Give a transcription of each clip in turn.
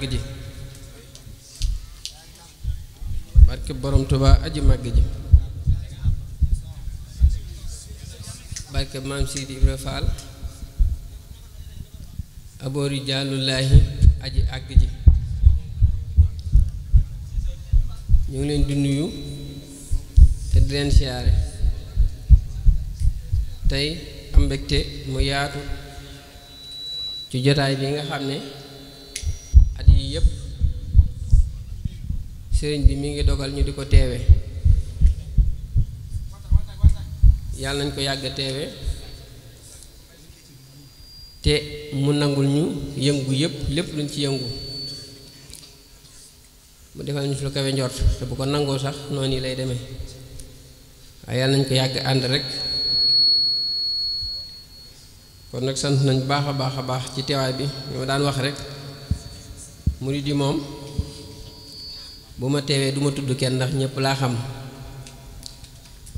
màgg ji barke borom Tuubaa aji màgg ji barke maam Sidi Ibra Faal aboori jaalullaahi aji àgg ji ñu ngi leen di nuyu te di leen siyaare tey am mbégte mu yaatu ci jotaay bi nga xam ne at yi yépp sëriñ bi mi ngi dogal ñu di ko teewe yàlla nañ ko yàgg teewe te mu nangul ñu yëngu yépp lépp luñ ci yëngu mu defal ñu ci lu kawe njort te bu ko nangoo sax noonu lay demee waaye yàlla nañ ko yàgg ànd rek kon nag sant nañ baax a baax ci teewaay bi ñu ma daan wax rek murid yi moom bu ma teewee du ma tudd kenn ndax ñëpp laa xam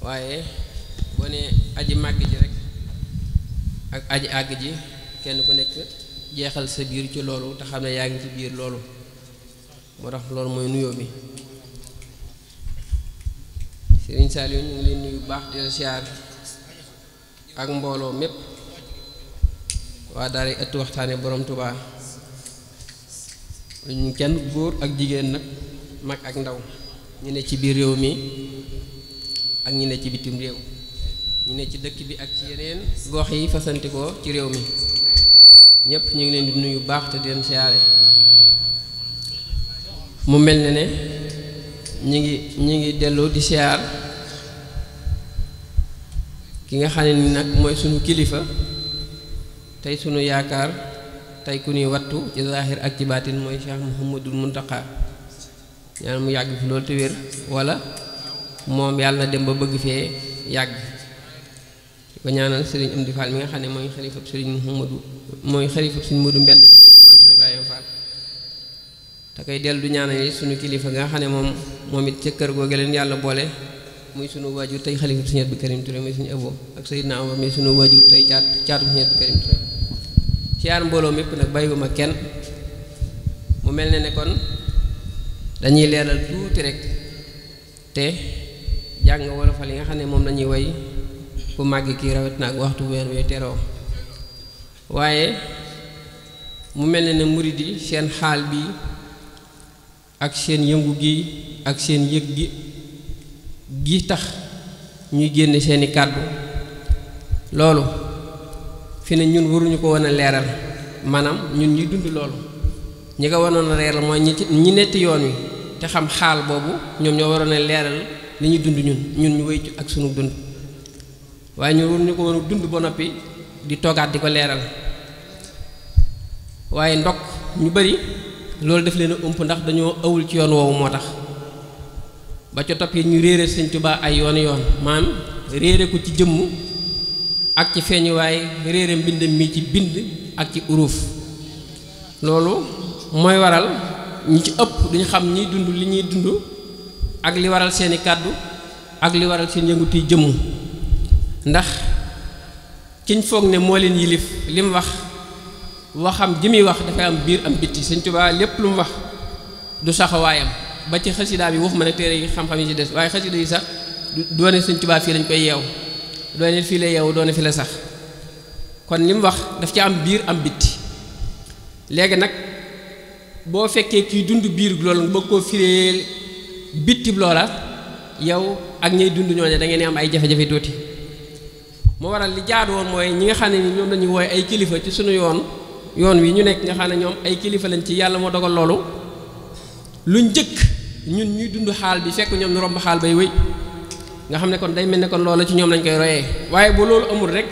waaye boo ne aji màgg ji rek ak aji àgg ji kenn ku nekk jeexal sa biir ci loolu te xam ne yaa ngi ci biir loolu moo tax loolu mooy nuyoo bi Sëriñ Saliou ñu ngi leen nuyu baax di la siyaar ak mbooloo mépp waa daara ëtt waxtaane borom Tuubaa ñu kenn góor ak jigéen nag mag ak ndaw ñu ne ci biir réew mi ak ñu ne ci bitim réew ñu ne ci dëkk bi ak ci yeneen gox yi fasantikoo ci réew mi ñépp ñu ngi leen di nuyu baax te di leen siyaare mu mel ne ñi ngi delloo di siyaar ki nga xam ne ni nag mooy sunu kilifa tey sunu yaakaar tey ku ñuy wattu ci zaahir ak ci baatin mooy Cheikh Mouhamadul Muntaqa ñaan mu yàgg fi loolu te wér wala moom yàlla na dem ba bëgg fee yàgg di ko ñaanal Sëriñ Amdi Fall mi nga xam ne mooy xalifab Sëriñ Mouhamadou mooy xalifab Sëriñ Modou Mbend di xalifa maam Cheikh Ibrahima Fall te koy dellu du ñaanal sunu kilifa nga xam ne moom it ca kër googu leen yàlla boole muy sunu waajur tey xalifab Sëriñ Abdou Karim Touré muy suñu ëbbo ak Seydina Omar mi sunu waajur tey caatu Sëriñ Abdou Karim Touré siyaar mbooloo mépp nag bàyyiwuma kenn mu mel ne kon dañuy leeral tuuti rek te jàng wolofal yi nga xam ne moom lañuy way ku màgg kii rawet na ak waxtu weer wee teroo waaye mu mel ne murid yi seen xaal bi ak seen yëngu gi ak seen yëg gi tax ñuy génne seeni kàddu loolu fi ne ñun waruñu ko wan a leeral maanaam ñun ñuy dund loolu ñi ko wanoon a leeral mooy ñi netti yoon wi te xam xaal boobu ñoom ñoo waroon a leeral li ñuy dund ñun ñu wéy ak sunu dund waaye ñun waruñu ko wan a dund ba noppi di toogaat di ko leeral waaye ndokk ñu bari loolu def leen a ëmp ndax dañoo awul ci yoon woowu moo tax ba ca topp yi ñu réere Sëñ Tuubaa ay yoon maanaam réere ko ci jëmm ak ci feeñuwaay réere mbindam mi ci bind ak ci uruuf loolu mooy waral ñi ci ëpp duñu xam ñiy dund li ñuy dund ak li waral seeni kàddu ak li waral seen yëngutuy jëmm ndax kiñ foog ne moo leen yilif li mu waxam ji muy wax dafay am biir am bitti Sëñ Tuubaa lépp lu mu wax du saxawaayam ba ci xasida bi waxuma ne téere yi xam-xam yi ci des waaye xasida yi sax doone Sëñ Tuubaa fii lañ koy yeew doone fii la yeewu doone fi la sax kon li mu wax daf ci am biir am bitti léegi nag boo fekkee kii dund biir loolu bëgg koo firee bittib loola yow ak ñay dund ñooñu da ngeen am ay jafe-jafe tuuti moo waral li jaadu woon mooy ñi nga xam ne ni ñoom lañuy wooye ay kilifa ci sunu yoon wi ñu nekk nga xam ne ñoom ay kilifa lañ ci yàlla moo dogal loolu lu njëkk ñun ñuy dund xaal bi fekk ñoom ñu romb xaal bay wéy nga xam ne kon day mel ne kon loola ci ñoom lañ koy royee waaye bu loolu amul rek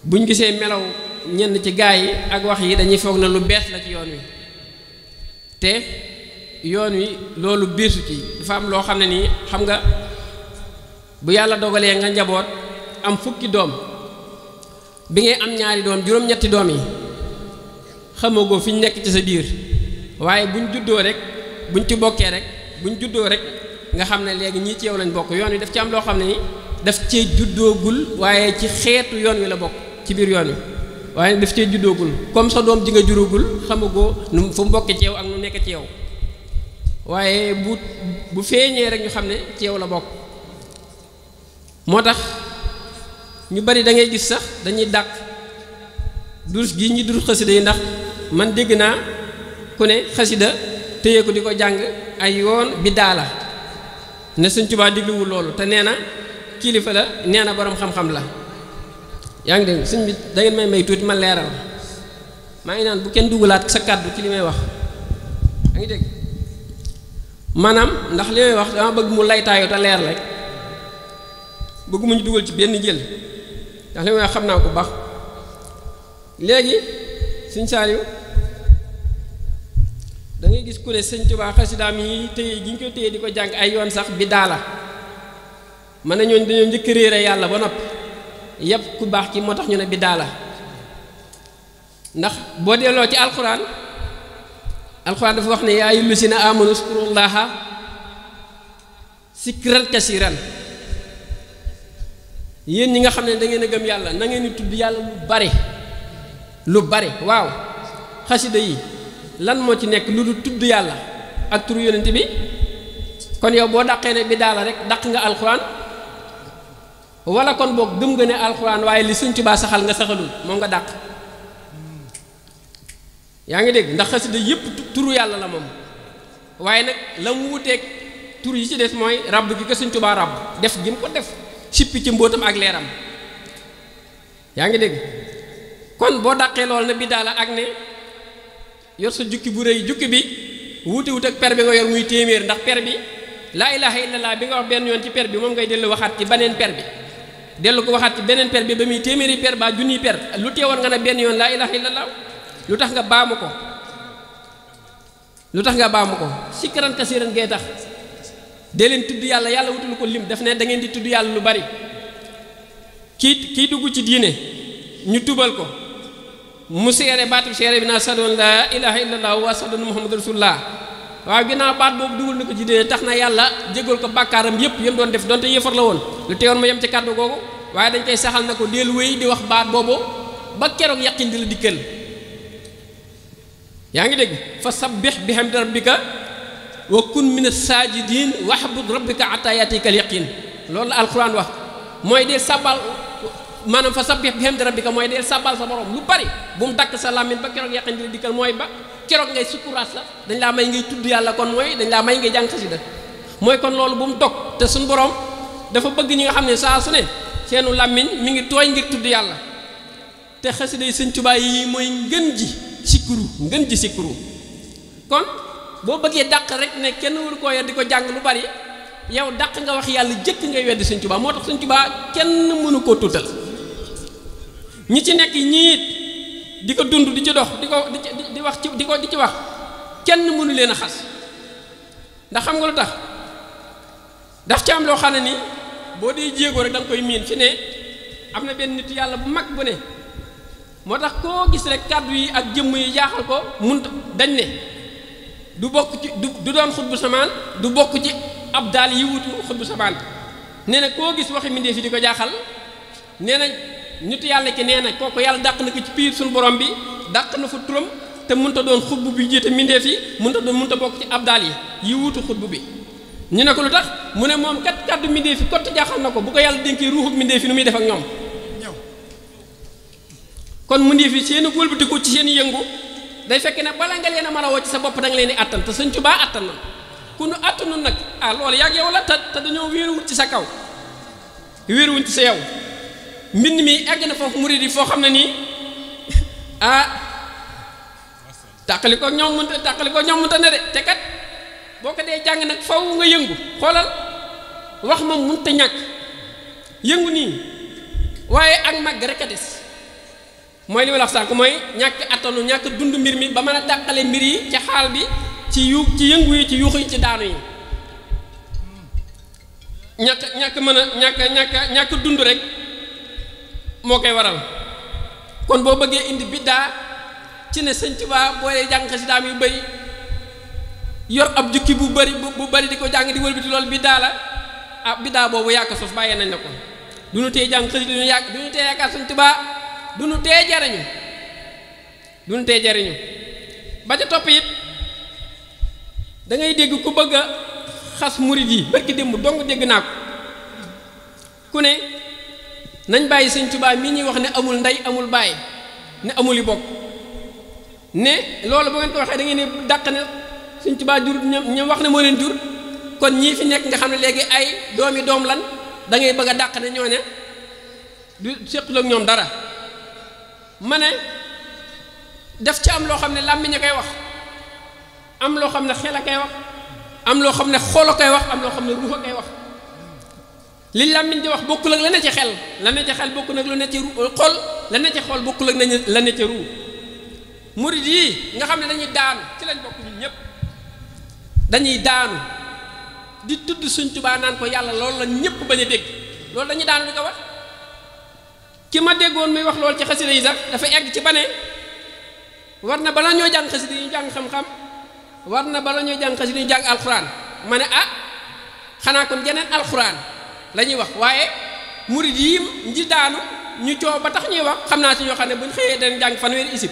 buñ gisee melaw ñenn ci gaa yi ak wax yi dañuy foog ne lu bees la ci yoon wi te yoon wi loolu beesu ci dafa am loo xam ne nii xam nga bu yàlla dogalee nga njaboot am fukki doom bi ngay am ñaari doom juróom-ñetti doom yi xamagoo fi ñu nekk ci sa biir waaye buñ juddoo rek buñ ci bokkee rek buñ juddoo rek nga xam ne léegi ñii ci yow lañ bokk yoon wi daf ci am loo xam ne ni daf cee juddoogul waaye ci xeetu yoon wi la bokk ci biir yoon wi waaye daf cee juddoogul comme sa doom ji nga jurugul xamagoo nu fu mbokki ci yow ak nu nekk ci yow waaye bu feeñee rek ñu xam ne ci yow la bokk. moo tax ñu bari da ngay gis sax dañuy dàq durus gi ñi durus xasida yi ndax man dégg naa ku ne xasida téye ko di ko jàng ay yoon biddaa la ne Sëñ Tuubaa digluwul loolu te nee na kilifa la nee na boroom xam-xam la. yaa ngi dégg sëñ bi da ngeen may tuuti ma leeral maa ngi naan bu kenn dugalaat sa kàddu ci li may wax yaa ngi dégg maanaam ndax li may wax dama bëgg mu laytaayu te leer rek bëgguma ñu dugal ci benn jël ndax li may wax xam naa ko baax. léegi sëñ Saaliw da ngay gis ku ne Sëñ Tuubaa xasidaam yi téye gi ñu ko téye di ko jàng ay yoon sax bi daala mën na ñooñ dañoo njëkk réere yàlla ba noppi yëpp ku baax ki moo tax ñu ne biddaa la ndax boo delloo ci alxuraan dafa wax ne yaa ayyuhal lazina aamanu uzkurullaaha zikran kasiiran yéen ñi nga xam ne da ngeen a gëm yàlla na ngeen di tudd yàlla lu bari waaw xasida yi lan moo ci nekk lu dul tudd yàlla ak turu yonent bi kon yow boo dàqee ne biddaa la rek dàq nga alxuraan wala kon boog gëm nga ne alxuraan waaye li Sëñ Tuubaa saxal nga saxalul moom nga dàq. yaa ngi dégg ndax xasida yépp turu yàlla la moom waaye nag la mu wuteeg tur yi ci des mooy rabb gi ko Sëñ Tuubaa rabb def gi mu ko def sippi ci mbóotam ak leeram. yaa ngi dégg kon boo dàqee loolu ne biddaa la ak ne yor sa jukki bu rëy jukki bi wuute wut ak per bi nga yor muy téeméer ndax per bi laa ilaaha illallaah bi nga wax benn yoon ci per bi moom ngay dellu waxaat ci beneen per bi dellu ko waxaat ci beneen per bi ba muy téeméeri per ba junniy per lu teewoon nga ne benn yoon laa ilaaha illallaah lu tax nga baamu ko sikran kasiran gee tax dee leen tudd yàlla yàlla wutul ko lim daf ne da ngeen di tudd yàlla lu bari kii dugg ci diine ñu tubal ko mu seere baatu seere bi naa sadoon laa ilaaha illallaah wa sadoon muhammadu rasulullah waaw ginnaaw baat boobu dugal na ko ci diine tax na yàlla jégal ko bàkkaaram yépp yam doon def donte yëfar la woon lu teewoon ma yem ci kàddu googu waaye dañ koy saxal na ko del wéy di wax baat boobu ba keroog yaqin di la dikkal. yaa ngi dégg fa sabbih bihamdi rabbika wa kun mina saajidiin wa'bud rabbaka hattaa ya'tiyakal yaqiin loolu la alxuraan wax mooy dee sabbal maanaam fa sabbih bihamdi rabbika mooy dee sabbal sa borom lu bari bu mu dakk sa làmmiñ ba keroog yaqin di la dikkal mooy ba keroog ngay sukkuraat la dañ laa may ngay tudd yàlla kon mooy dañ laa may ngay jàng xasida mooy kon loolu bu mu dog te suñu borom dafa bëgg ñi nga xam ne saa su ne seenu làmmiñ mi ngi tooy ngir tudd yàlla te xasida yi Sëñ Tuubaa yi mooy ngën ji sikkuru kon boo bëggee dàq rek ne kenn waru koo yor di ko jàng lu bari yow dàq nga wax yàlla jëkk ngay weddi Sëñ Tuubaa moo tax Sëñ Tuubaa kenn mënu koo tuutal ñi ci nekk ñiit di ko dund di ci dox di wax ci di ci wax kenn mënu leen a xas ndax xam nga lu tax daf ci am loo xam ne ni boo dee jéegoo rek da nga koy miin fi ne am na benn nit yàlla bu mag bu ne moo tax koo gis rek kàddu yi ak jëmm yi jaaxal ko dañ ne du bokk ci du doon xutbu samaan du bokk ci ab daal yi wutu xutbu samaan nee na koo gis waxi mbindéef yi di ko jaaxal nee na nit yàlla ki nee na kooku yàlla dàq na ko ci piir suñu borom bi dàq na fa turam te mënta doon xutbu bi jiite mbindéef yi mënta bokk ci ab daal yi wutu xutbu bi ñu ne ko lu tax mu ne moom kat kàddu mbindéef yi kott jaaxal na ko bu ko yàlla dénkee ruuxu mbindéef yi nu muy def ak ñoom kon mbindéef yi seen wëlbatiku ci seen yëngu day fekk ne bala nga leen a mën a woo ci sa bopp da nga leen di attan te Sëñ Tuubaa attan na ku nu attanu nag loolu yàgg yow la te dañoo wéeruwut ci sa kaw wéeruwuñ ci sa yow mbind mi egg na foofu murid yi foo xam ne nii tàqali ko ñoom mënta ne de te kat boo ko dee jàng nag faw nga yëngu xoolal wax moom mënta ñàkk yëngu nii waaye ak mag rek a des mooy li ma la wax sànq mooy ñàkk attanu ñàkk dund mbir mi ba mën a dàqale mbir yi ci xaal bi ci yëngu yi ci yuuxu yi ci daanu yi ñàkk dund rek moo koy waral kon boo bëggee indi biddaa ci ne Sëñ Tuubaa boo dee jàng xasidaam yu bëri yor ab jukki bu bëri di ko jàng di wëlbati loolu biddaa la biddaa boobu yàq sos bàyyee nañ la ko du ñu tee jàng xasida du ñu tee yaakaar Sëñ Tuubaa du ñu tee jariñu duñ tee jariñu ba ca topp it da ngay dégg ku bëgg a xas murid yi barki démb dong dégg naa ko ku ne nañ bàyyi sëñ Tuubaa mii ñuy wax ne amul ndey amul baay ne amul yi bokk ne loolu bu ngeen ko waxee da ngeen ne dàq ne sëñ Tuubaa jur ñoom wax ne moo leen jur kon ñii fi nekk nga xam ne léegi ay doomi doom lan da ngay bëgg a dàq ne ñooña du séqul ak ñoom dara ma ne def ci am loo xam ne làmmiñ a koy wax am loo xam ne xel a koy wax am loo xam ne xol a koy wax am loo xam ne ruux a koy wax li làmmiñ di wax bokkul ak la ne ci xel la ne ci xel bokkul ak lu ne ci xol la ne ci xol bokkul ak la ne ci ruux murid yi nga xam ne dañuy daanu ci lañ bokk ñun ñëpp dañuy daanu di tudd Sëñ Tuubaa naan ko yàlla loolu la ñëpp bañ a dégg loolu dañuy daanu di ko wax ki ma déggoon muy wax loolu ci xasida yi sax dafa egg ci bane war na bala ñoo jàng xasida yi ñu jàng xam-xam war na bala ñoo jàng xasida yi ñu jàng alxuraan ma ne ah xanaa kon geneen alxuraan la ñuy wax waaye murid yi nji daanu ñu coow ba tax ñuy wax xam naa si ñoo xam ne buñ xëyee dañ jàng fanweeri isib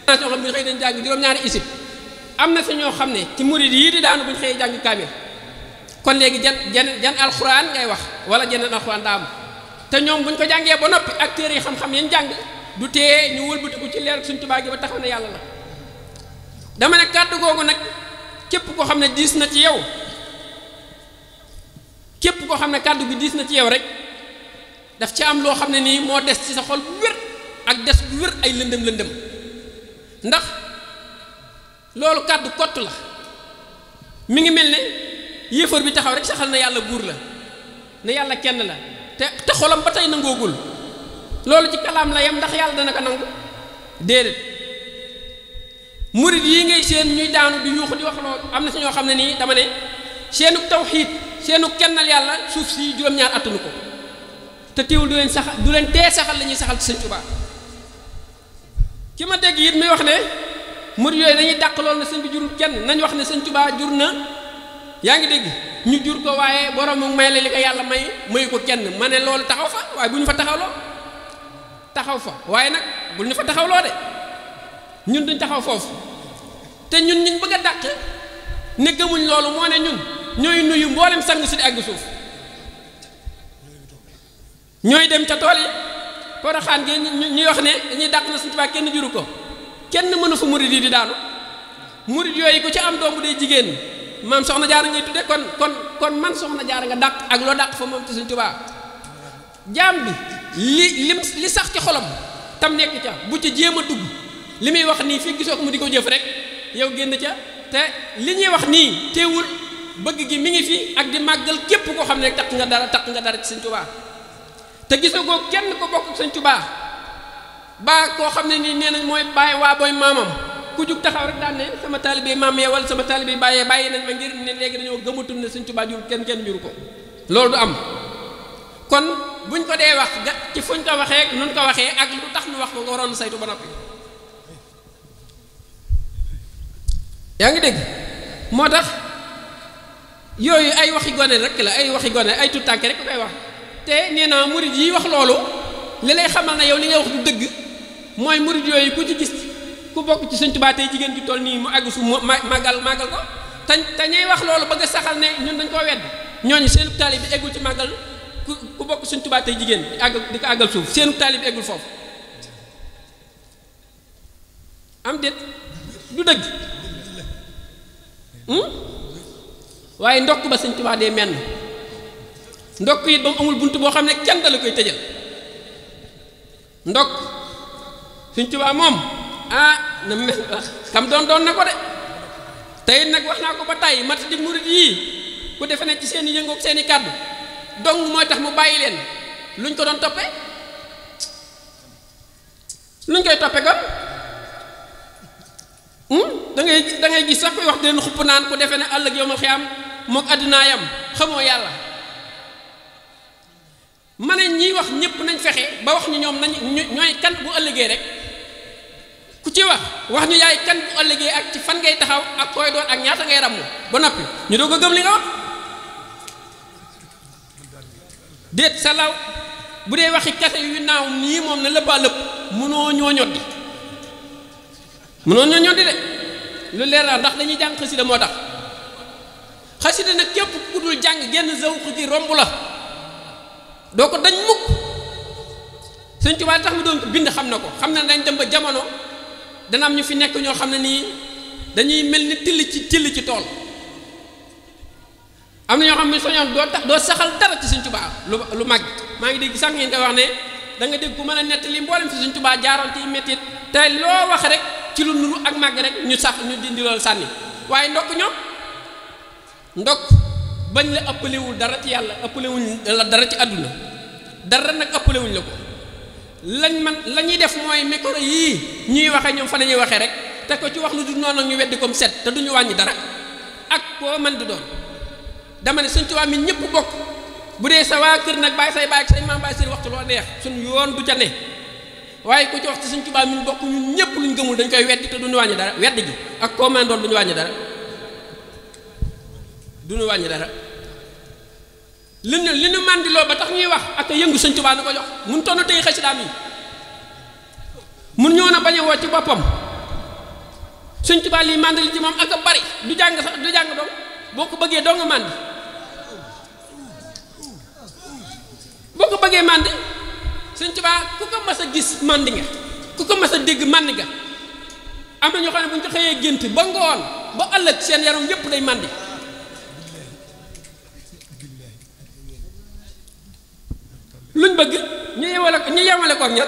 xam naa si ñoo xam ne buñ xëyee dañ jàng juróom-ñaari isib am na si ñoo xam ne ci murid yii di daanu buñ xëyee jàng kaamil kon léegi jan alxuraan ngay wax wala jeneen alxuraan daa am te ñoom buñ ko jàngee ba noppi ak téere yi xam-xam yañ jàng du tee ñu wëlbatiku ci leer Sëñ Tuubaa gi ba taxaw ne yàlla la dama ne kàddu googu nag képp koo xam ne diis na ci yow képp koo xam ne kàddu gi diis na ci yow rek daf ci am loo xam ne nii moo des ci sa xol bu wér ak des bu wér ay lëndëm lëndëm ndax loolu kàddu kott la mi ngi mel ne yéefar bi taxaw rek saxal na yàlla buur la ne yàlla kenn la te xolam ba tey nangoogul loolu ci kalaam la yam ndax yàlla dana ko nangu déedéet murid yi ngay seen ñuy daanu di yuuxu di wax loolu am na si ñoo xam ne nii dama ne seenu tawxiid seenu kennal yàlla suuf si juróom-ñaar attanu ko te teewul du leen saxal du leen tee saxal la ñuy saxal ci Sëñ Tuubaa ki ma dégg it muy wax ne murid yooyu dañuy dàq loolu ne sëñ bi jurul kenn nañ wax ne Sëñ Tuubaa jur na yaa ngi dégg ñu jur ko waaye borom mu may la li ko yàlla mayu ko kenn ma ne loolu taxaw fa waaye bu ñu fa taxawloo taxaw fa waaye nag bul ñu fa taxawloo de ñun duñ taxaw foofu te ñun ñu bëgg a dàq ne gëmuñ loolu moo ne ñun ñooy nuyu mboolem sang si di àgg suuf ñooy dem ca tool yi Poroxaan gi ñuy wax ne dañuy dàq na Sëñ Tuubaa kenn juru ko kenn mënu fa murid yi di daanu murid yooyu ku ci am doom bu dee jigéen maam soxna jaara ngay tudde kon man soxna jaara nga dàq ak loo dàq fa moom ci Sëñ Tuubaa jaam bi li sax ci xolam tam nekk ca bu ca jéem a dugg li muy wax nii fii gisoo ko mu di ko jëf rek yow génn ca te li ñuy wax nii teewul bëgg gi mi ngi fi ak di màggal képp koo xam ne rek taq nga dara ci Sëñ Tuubaa te gisoo ko kenn ko bokk Sëñ Tuubaa ba koo xam ne nii nee nañ mooy bàyyi waa booy maamam ku jug taxaw rek daan ne sama taalibe maam yee wala sama taalibe bàyyi nañ ma ngir ne léegi dañoo gëmatul ne Sëñ Tuubaa jur kenn juru ko loolu du am kon buñ ko dee wax ci fuñ ko waxee nun ko waxee ak lu tax nu wax ko nga waroon saytu ba noppi yaa ngi dégg moo tax yooyu ay waxi gone rek la ay waxi gone ay tuttànk rek koy wax te nee naa murid yi wax loolu li lay xamal na yow li ngay wax du dëgg mooy murid yooyu ku ci gis ku bokk ci Sëñ Tuubaa tey jigéen ju toll nii mu àgg su màggal ko te ñay wax loolu bëgg a saxal ne ñun dañ koo wedd ñooñu seenu taalib bi eggul ci màggal ku bokk Sëñ Tuubaa tey jigéen di ko àggal suuf seenu taalib bi eggul foofu am déet du dëgg waaye ndokk ba Sëñ Tuubaa dee menn ndokk it ba mu amul bunt boo xam ne kenn dala koy tëjal ndokk Sëñ Tuubaa moom na mel kam doon na ko de tey nag wax naa ko ba tàyyi mat di murid yii ku defe ne ci seen i yëngoog seen i kàddu dong mooy tax mu bàyyi leen luñ ko doon toppe luñ koy toppe kon da ngay gis sax koy wax di leen xupp naan ku defe ne ëllëg yow ma xiyaam mook addinaayam xamoo yàlla ma ne ñiy wax ñëpp nañ fexe ba wax ñu ñoom nañ ñooy kan bu ëllëgee rek ku ci wax ñu yaay kan bu ëllëgee ak ci fan ngay taxaw ak koy doon ak ñaata ngay ràmmu ba noppi ñu doog a gëm li nga wax déet sa law bu dee waxi kase yu naaw nii moom na lëppaa lëpp mënoo ñoo ñoddi mënoon ñoo ñoo di de lu leer la ndax dañuy jàng xasida moo tax xasida nag képp ku dul jàng genn zawq ji romb la doo ko dañ mukk. Sëñ Tuubaa tax mu doon ko bind xam na ko xam na dañ dem ba jamono dana am ñu fi nekk ñoo xam ne nii dañuy mel ni till ci tool. am na ñoo xam ne soñoon doo saxal dara ci Sëñ Tuubaa lu mag maa ngi dégg sànq ngeen koy wax ne da nga dégg ku mën a nettali mboolem fi Sëñ Tuubaa jaaroon ci mettit te loo wax rek ci lu nuru ak màgg rek ñu sax ñu dindi loolu sànni waaye ndokk bañ la ëppalewul dara ci yàlla ëppalewuñ la dara ci àdduna dara nag ëppalewuñ la ko la ñuy def mooy micro yii ñuy waxee ñoom fa la ñuy waxee rek te ko ci wax lu dul noonu ñu weddi comme set te duñu wàññi dara ak koo mën di doon dama ne Sëñ Tuubaa mi ñëpp bokk bu dee sa waa kër nag bàyyi say bàyyi ak say maam bàyyi seen waxtu loo neex suñu yoon du ca ne waaye ku ci wax ci Sëñ Tuubaa mi bokk ñun ñëpp luñ gëmul dañ koy weddi te duñu wàññi dara weddi gi ak koo mën doon duñu wàññi dara duñu wàññi dara li ñu màndiloo ba tax ñuy wax ak yëngu Sëñ Tuubaa na ko jox mun tonn tey xasidaam yi mun ñoo na bañ a woo ci boppam Sëñ Tuubaa lii màndili ci moom ak a bari du jàng sax du jàng doom boo ko bëggee doo nga màndi boo ko bëggee màndi Sëñ Tuubaa ku ko mas a gis màndi nga ku ko mas a dégg màndi nga am na ñoo xam ne bu ñu ko xëyee gént ba ngoon ba ëllëg seen yaram yépp day màndi luñ bëgg ñu yemale ko ak ñar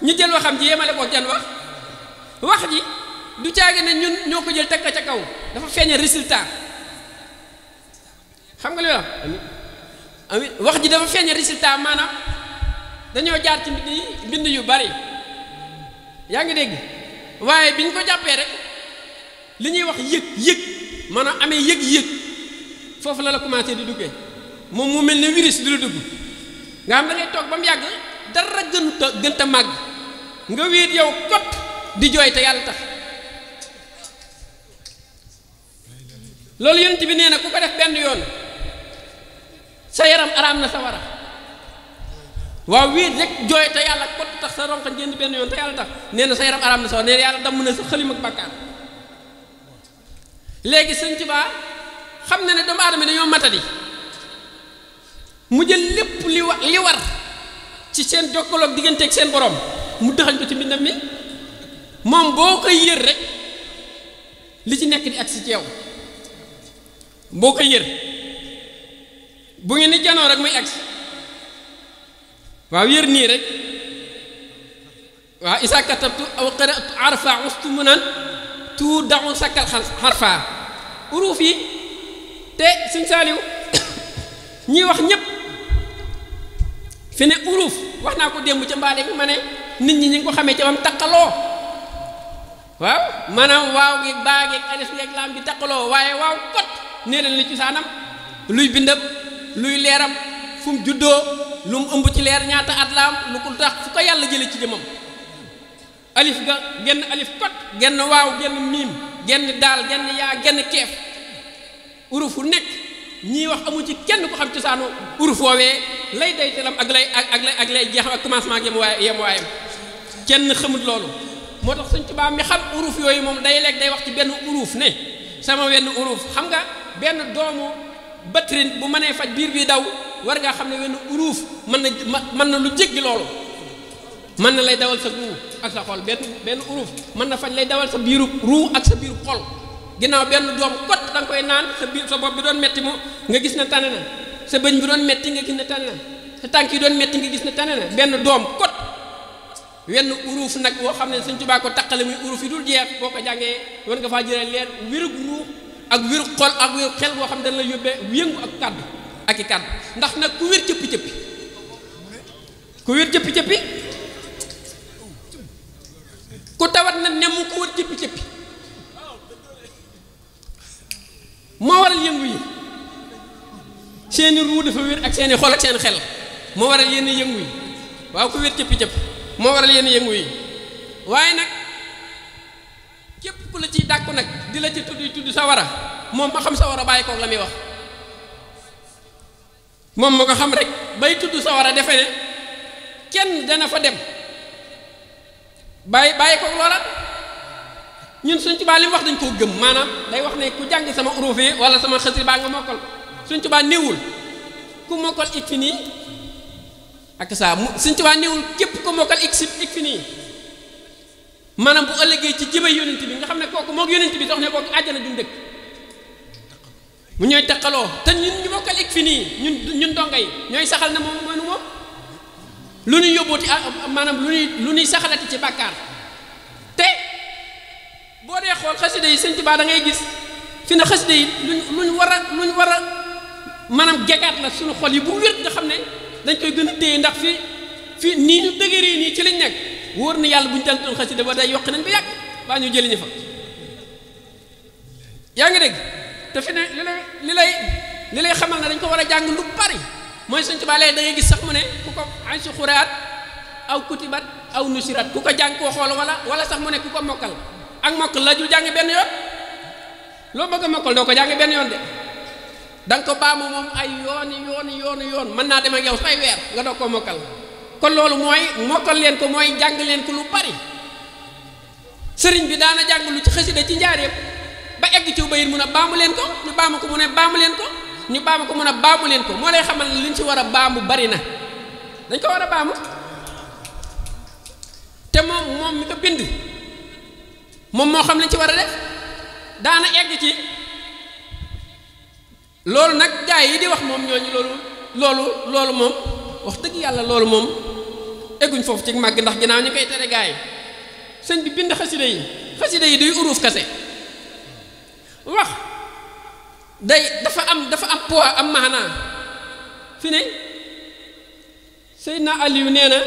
ñu jël waxam ji yemale ko ak jan wax ji du caagi ne ñun ñoo ko jël teg ko ca kaw dafa feeñe résultat xam nga li wax amit wax ji dafa feeñe résultat maanaam dañoo jaar ci mbind yu bari yaa ngi dégg waaye bi ñu ko jàppee rek li ñuy wax yëg maanaam amee yëg foofu la commencé di duggee moom mu mel ne virus du la dugg nga xam da ngay toog ba mu yàgg dara gënta màgg nga wéet yow kot di jooy te yàlla tax loolu yonent bi nee na ku ko def benn yoon sa yaram araam na sa wara waaw wéet rek jooy te yàlla kot tax sa ronqañ génn benn yoon te yàlla tax nee na sa yaram araam na sa wara nee na yàlla damm na sa xëlim ak bàkkaar léegi Sëñ Tuubaa xam na ne doomu aadama dañoo matadi mu jël lépp li war ci seen jokkaloog digganteeg seen borom mu dëxañ ko ci mbindam mi moom boo koy yër rek li ci nekk di agsi ci yow boo koy yër bu ngeen ni janoo rek muy agsi waaw yër nii rek waaw isa katabtu aw qara'tu arfa ustu munan tu daxu sakkal xarfa uruuf yi te Sëñ Saaliw ñii wax ñépp fi ne uruuf wax naa ko démb ca mbaale ma ne nit ñi ngi ko xamee ca mam taqaloo waaw maanaam waaw gi baa gi alif gi laam gi taqaloo waaye waaw kot nee leen li cosaanam luy bindam luy leeram fu mu juddoo lu mu ëmb ci leer ñaata at la am lu ko tax fu ko yàlla jële ci jëmam alif ga genn alif kot genn waaw genn miim genn daal genn yaa genn keef urufu nekk ñii wax amu ci kenn ko xam cosaanu uruf woowee lay day telam ak lay jeexam ak commencement ak yem waayam kenn xamut loolu moo tax Sëñ Tuubaa mi xam uruf yooyu moom day lekk day wax ci benn uruf ne sama wenn uruf xam nga benn doomu batrin bu mënee faj biir bi daw war ngaa xam ne wenn uruf mën na lu jéggi loolu mën na lay dawal sa ruu ak sa xol benn uruf mën na faj lay dawal sa biiru ruu ak sa biiru xol ginnaaw benn doom kot da nga koy naan sa bopp bi doon metti mu nga gis ne tane na sa bëñ bi doon metti nga gis ne tane na sa tànk yi doon metti nga gis ne tane na benn doom kot wenn uruf nag boo xam ne Sëñ Tuubaa ko taqale muy uruf yi dul jeex boo ko jàngee war nga faa jëlee leer wérug ruu ak wérug xol ak wérug xel boo xam ne dañ la yóbbee yëngu ak kàddu ak i kàddu ndax nag ku wér cëppi-cëppi ku tawat na nem mu ko wër cëppi-cëppi moo waral yëngu yi seeni ruu dafa wér ak seeni xol ak seen xel moo waral yenn yëngu yi waaw ku wér cëppi-cëpp moo waral yenn yëngu yi waaye nag képp ku la ciy dàkku nag di la ci tudd sa wara moom ma xam sa wara bàyyi koog la muy wax moom ma ko xam rek bay tudd sa wara defe ne kenn dana fa dem bàyyi koog loola ñun Sëñ Tuubaa li mu wax dañ koo gëm maanaam day wax ne ku jàng sama uruuf yi wala sama xasida baa nga mokkal Sëñ Tuubaa néewul ku mokkal ik fi nii ak saa Sëñ Tuubaa néewul képp ku mokkal ik fi nii maanaam bu ëllëgee ci jibay yonent bi nga xam ne kooku moog yonent bi dox ne kooku àjjana duñ dëkk mu ñooy taqaloo te ñun ñu mokkal ik fi nii ñun donga yi ñooy saxal na moom mooy nu moom lu ñuy yóbbooti maanaam lu ñuy saxalati ci bàkkaar te boo dee xool xasida yi Sëñ Tuubaa da ngay gis fi na xasida yi luñ war a maanaam gegaat la suñu xol yi bu wér nga xam ne dañ koy gën a téye ndax fi nii ñu dëgëree nii ci lañ nekk wóor na yàlla bu ñu jàntoon xasida ba day yokk nañ ba yàgg waa ñu jëliñu fa yaa ngi dégg te fi ne li lay xamal ne dañ ko war a jàng lu bari mooy Sëñ Tuubaa lay da ngay gis sax mu ne ku ko ay su xuraat aw kutibat aw nusirat ku ko jàng koo xool wala sax mu ne ku ko mokkal ak mokkal la ju jàng benn yoon loo bëgg a mokkal doo ko jàng benn yoon de danga ko baamu moom ay yoon mën naa dem ak yow say weer nga doog koo mokkal kon loolu mooy mokkal leen ko mooy jàng leen ko lu bari sëriñ bi daana jàng lu ci xasida ci njaareem ba egg ci bayit mun a baamu leen ko ñu baamu ko mu ne baamu leen ko ñu baamu ko mun a baamu leen ko moo lay xamal ne liñ ci war a baamu bari na dañ ko war a baamu te moom mi ko bind moom moo xam lañ ci war a def daana egg ci loolu nag gaa yi di wax moom ñooñu loolu moom wax dëgg yàlla loolu moom egguñ foofu ci màgg ndax ginnaaw ñu koy tere gaa yi sëñ bi bind xasida yi duy uruuf kase wax dafa am poids am maanaa fi ne Seydina Aliou nee na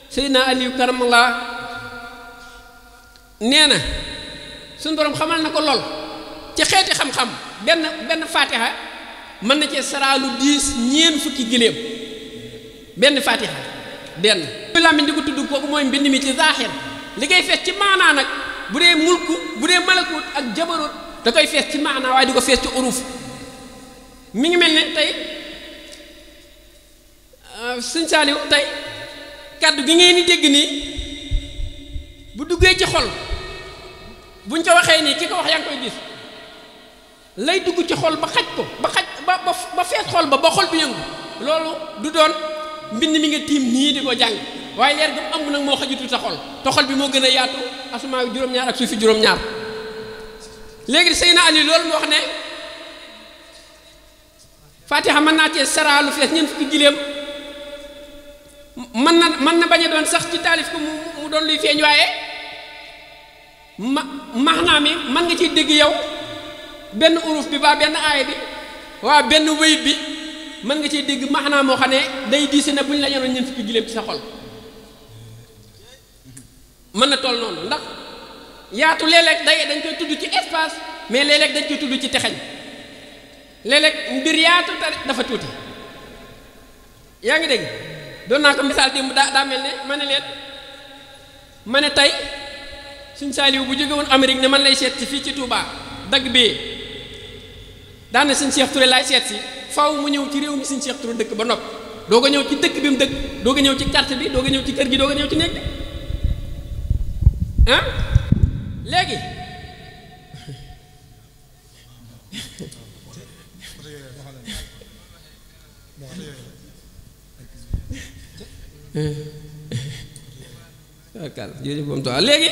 Seydina Aliou karamallah nee na suñu borom xamal na ko lool ci xeeti xam-xam benn fatiha mën na cee saraalu 10 fukki giléem benn fatiha benn làmmiñ di ko tudd kooku mooy mbind mi ci zaaxir li ngay fees ci maanaa nag bu dee mulku bu dee malakut ak jabarut da koy fees ci maanaa waaye di ko fees ci uruf mi ngi mel ne tey Sëñ Saaliw tey kàddu gi ngeen di dégg nii bu duggee ci xol buñ ko waxee nii ki ko wax yaa ngi koy gis lay dugg ci xol ba xaj ko ba fees xol ba xol bi yëngu loolu du doon mbind mi nga tiim nii di ko jàng waaye leer gam am nag moo xajutu sa xol te xol bi moo gën a yaatu asamaa wi juróom-ñaar ak suufi juróom-ñaar léegi Seydina Ali loolu mu wax ne Fatiha mën naa cee saraalu fees ñeent fukki giléem mën na bañ a doon sax ci taalif ko mu doon luy feeñ waaye maanaa mi mën nga ciy dégg yow benn uruf bi ba benn aaya bi waa benn wayit bi mën nga ciy dégg maanaa moo xam ne day diise na bu ñu la yenoon ñeent fukki giléem ci sa xol mën na toll noonu ndax yaatu léeg-léeg dañ koy tudd ci espace mais léeg-léeg dañ koy tudd ci texeñ léeg-léeg mbir yaatu te dafa tuuti yaa ngi dégg doon naa ko misaal démb daa mel ne ma ne tey Sëñ Saaliw bu jóge woon Amérique ne man lay seet si fii ci Touba dagg bee daana Sëñ Cheikh Touré laay seet si faw mu ñëw ci réew mi Sëñ Cheikh Touré dëkk ba nopp doo ko ñëw ci dëkk bi mu dëkk doo ko ñëw ci carte bi doo ko ñëw ci kër gi doo ko ñëw ci néeg bi ah léegi tubarkal jërëjëf moom tuwa léegi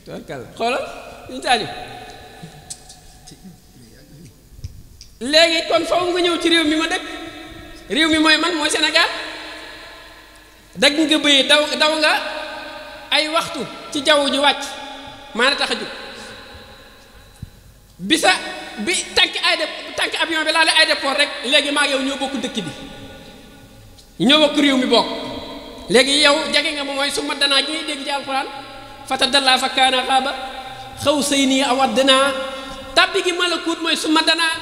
tubarkal xoolal ñu taali léegi kon faw nga ñëw ci réew mi ma dëkk réew mi mooy man mooy Sénégal dagg nga bëyee daw nga ay waxtu ci jaww ji wàcc maana tax a jóg bi tànk avion bi laa la aéroport rek léegi maa yow ñoo bokk dëkk bi ñoo bokk réew mi bokk léegi yow jege nga ma mooy su ma danaa gi ngay dégg ci alxuraan fatadallaa fa kaana qaaba qawsayni aw adnaa tàbbi gi malakut mooy su ma danaa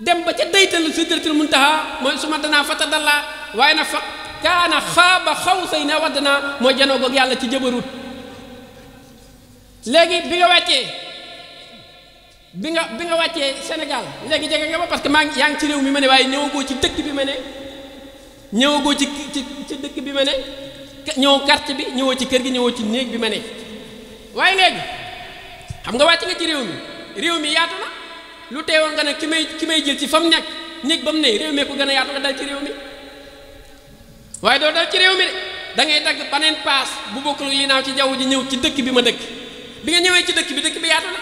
dem ba ca daytal sidratul muntaha mooy su ma danaa fatadallaa waaye na fa kaana qaaba qawsayni aw adnaa mooy janoo goog yàlla ci jabarut léegi bi nga wàccee Sénégal léegi jege nga ma parce que yaa ngi ci réew mi ma ne waaye ñëwagoo ci dëkk bi ma ne ñëwagoo ci dëkk bi ma ne ñëw quartier bi ñëwoo ci kër gi ñëwoo ci néeg bi ma ne waaye léegi xam nga wàcc nga ci réew mi yaatu na lu teewoon nga ne ki may jël ci fa mu nekk néeg ba mu ne réew mi ko gën a yaatu nga dal ci réew mi waaye doo dal ci réew mi de da ngay dagg baneen paas bu bokkul li naaw ci jaww ji ñëw ci dëkk bi ma dëkk bi nga ñëwee ci dëkk bi yaatu na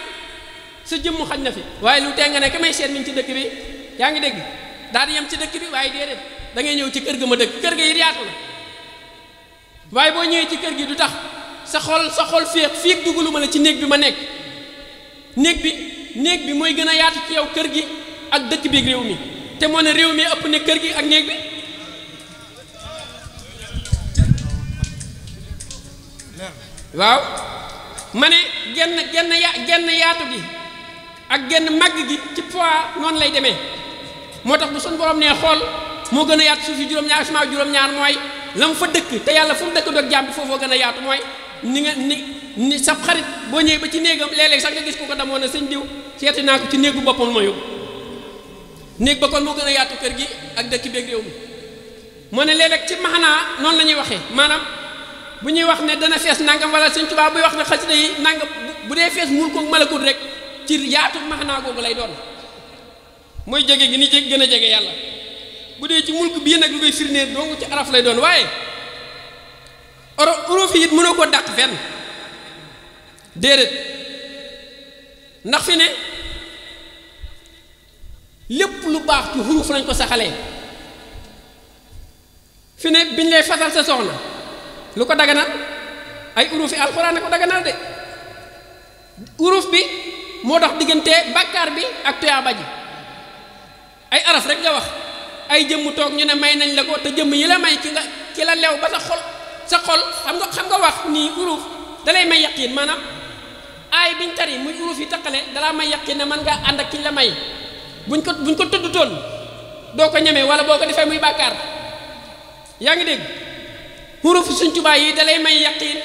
sa jëmm xaj na fi waaye lu tee nga ne ki may seet mi ci dëkk bi yaa ngi dégg daal di yem ci dëkk bi waaye déedéet da ngay ñëw ci kër ga ma dëkk kër ga it yaatu na waaye boo ñëwee ci kër gi du tax sa xol féeg dugaluma la ci néeg bi ma nekk néeg bi mooy gën a yaatu ci yow kër gi ak dëkk bi ak réew mi te moo ne réew mi ëpp ne kër gi ak néeg bi waaw ma ne genn yaatu gi ak genn màgg gi ci poids noonu lay demee moo tax bu suñu borom nee xool moo gën a yaatu suuf yi juróom-ñaar asamaan juróom-ñaar mooy la mu fa dëkk te yàlla fu mu dëkk doog jàmm bi foofoo gën a yaatu mooy ni sab xarit boo ñëwee ba ci néegam léeg-léeg sax nga gis ko damoon na sëñ diw seeti naa ko ci néegu boppam ma yóbbu néeg ba kon moo gën a yaatu kër gi ak dëkk bi ak réew mi moo ne léeg-léeg ci maxanaa noonu la ñuy waxee maanaam bu ñuy wax ne dana fees nangam wala sëñ Tuubaa buy wax ne xasida yi nangam bu dee fees mul ko malakut rek ci yaatu maxanaa googu lay doon mooy jege gi ni gën a jege yàlla bu dee ci mulk bii nag lu koy firndeer dong ci araf lay doon waaye uruf yi it mënoo ko dàq fenn déedéet ndax fi ne lépp lu baax ci xuruf lañ ko saxalee fi ne biñ lay fasal sa soxna lu ko daganal ay uruf yi alxuraan ko daganal de uruf bi moo dox diggante bàkkaar bi ak tuyaaba ji ay araf rek nga wax ay jëmm toog ñu ne may nañ la ko te jëmm yi la may ki la lew ba sa xol xam nga wax nii uruf dalay may yaqiin maanaam aay biñ tari muy uruf yi taqale dalaa may yaqiin ne man ngaa ànd ak kiñ la may buñ ko tudd toon doo ko ñemee wala boo ko defee muy bàkkaar yaa ngi dégg uruf Sëñ Tuubaa yi dalay may yaqiin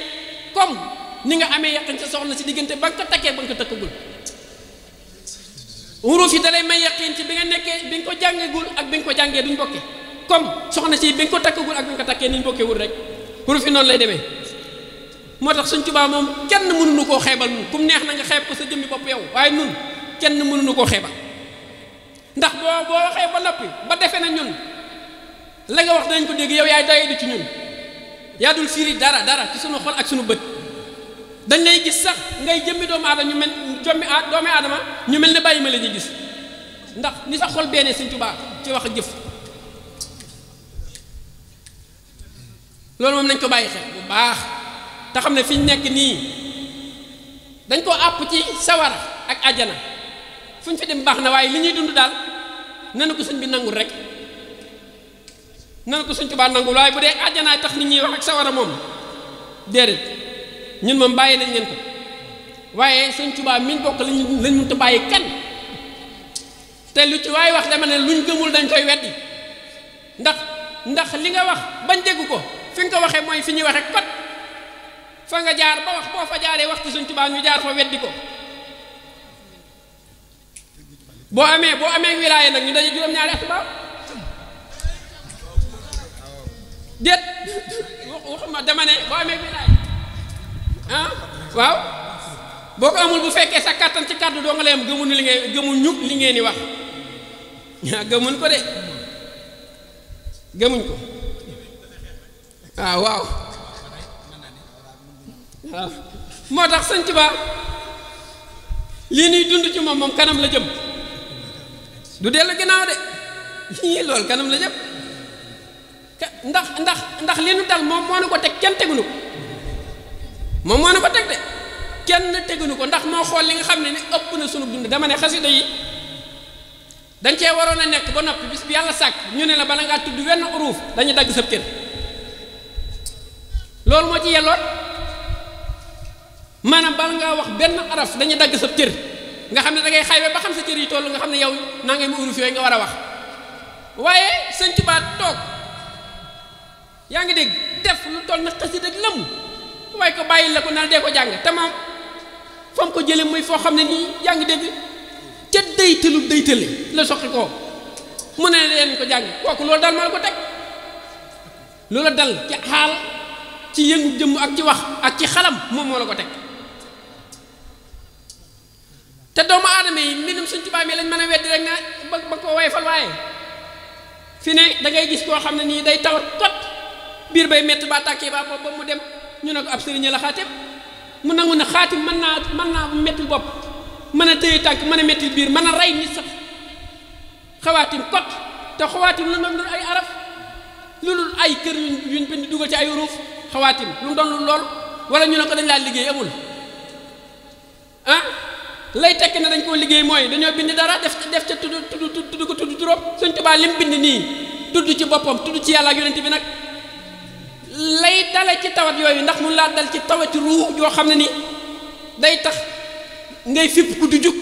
comme ni nga amee yaqiin sa soxna si diggante ba nga ko takkee ba nga ko takkagul uruf yi dalay may yaqiin ci bi nga nekkee bi nga ko jàngegul ak bi nga ko jàngee duñ bokke comme soxna si bi nga ko takkagul ak bi nga ko takkee niñ bokkee wul rek uruf yi noonu lay demee moo tax Sëñ Tuubaa moom kenn mënuñu koo xeebal nun kum neex na nga xeeb ko sa jëmmi bopp yow waaye nun kenn mënuñu koo xeebal ndax boo waxee ba noppi ba defee na ñun la nga wax danañ ko dégg yow yaay doye di ci ñun yaa dul firi dara ci sunu xol ak sunu bët dañ lay gis sax ngay jëmmi doomu aadama doomu aadama ñu mel ne bàyyi ma la ñuy gis ndax ni sa xol benn Sëñ Tuubaa ci wax ak jëf loolu moom nañ ko bàyyi xel bu baax te xam ne fi ñu nekk nii dañ ko àpp ci sawara ak àjjana fu ñu fi dem baax na waaye li ñuy dund daal nanu ko sëñ bi nangul rek nanu ko Sëñ Tuubaa nangul waaye bu dee àjjanaay tax nit ñi wax ak sawara moom déedéet ñun moom bàyyi nañ leen ko waaye Sëñ Tuubaa min bokk lañ mënta bàyyi kan te lu ci waaye wax dama ne luñ gëmul dañ koy weddi ndax li nga wax bañ dégg ko fi nga ko waxee mooy fi ñuy waxee kot fa nga jaar ba wax boo fa jaaree wax ci Sëñ Tuubaa ñu jaar fa weddi ko boo amee wilaaya nag ñu daje juróom-ñaari at baaw déet waxuma dama ne boo amee wilaaya waaw boo ko amul bu fekkee sa kàttan ci kàddu doo nga leen gëmuñu li ngeen di wax gëmuñ ko de gëmuñ ko waaw moo tax Sëñ Tuubaa lii nuy dund ci moom kanam la jëm du dellu ginnaaw de yii loolu kanam la jëm ndax li nu dal moom moo nu ko teg kenn tegunu ko moom moo nu ko teg de kenn tegunu ko ndax moo xool li nga xam ne ëpp na sunu dund dama ne xasida yi dañ cee waroon a nekk ba noppi bis bi yàlla sàkk ñu ne la bala ngaa tudd wenn uruuf dañu dagg sab cër loolu moo ci yelloon maanaam bala ngaa wax benn araf dañuy dagg sab cër nga xam ne da ngay xaywe ba xam sa cër yi toll nga xam ne yow naa ngay mu uruuf yooyu nga war a wax waaye Sëñ Tuubaa toog yaa ngi dégg def lu toll na xasida ak lëm waaye ko bàyyi la ko naan dee ko jàng te moom fa mu ko jële muy foo xam ne nii yaa ngi dégg ca daytale la soqi koo mu ne leen ko jàng kooku loolu daal ma la ko teg loola dal ci xaal ci yëngu jëmm ak ci wax ak ci xalam moom moo la ko teg te doomu aadama yi mbindum Sëñ Tuubaa mi lañ mën a weddi rek na ba ko woyfal waaye fi ne da ngay gis koo xam ne nii day tawat tot biir bay metti ba tàkkee ba mu dem ñu ne ko ab sëriñ la xaatim mu nangu ne xaatim mën naa metti bopp mën a téye tànk mën a metti biir mën a rey nit sax xawaatim kot te xawaatim lu doon ay araf lu dul ay kër yuñ bind dugal ci ay ruuf xawaatim lu mu doon lu lool wala ñu ne ko dañ laa liggéey amul ah lay tekk ne dañ koo liggéey mooy dañoo bind dara def ca tudd ko tudd turam Sëñ Tuubaa lim bind nii tudd ci boppam tudd ci yàlla ak yonent bi nag lay dale ci tawat yooyu ndax mun laa dal ci tawati ruux yoo xam ne ni day tax ngay fipp ku di jug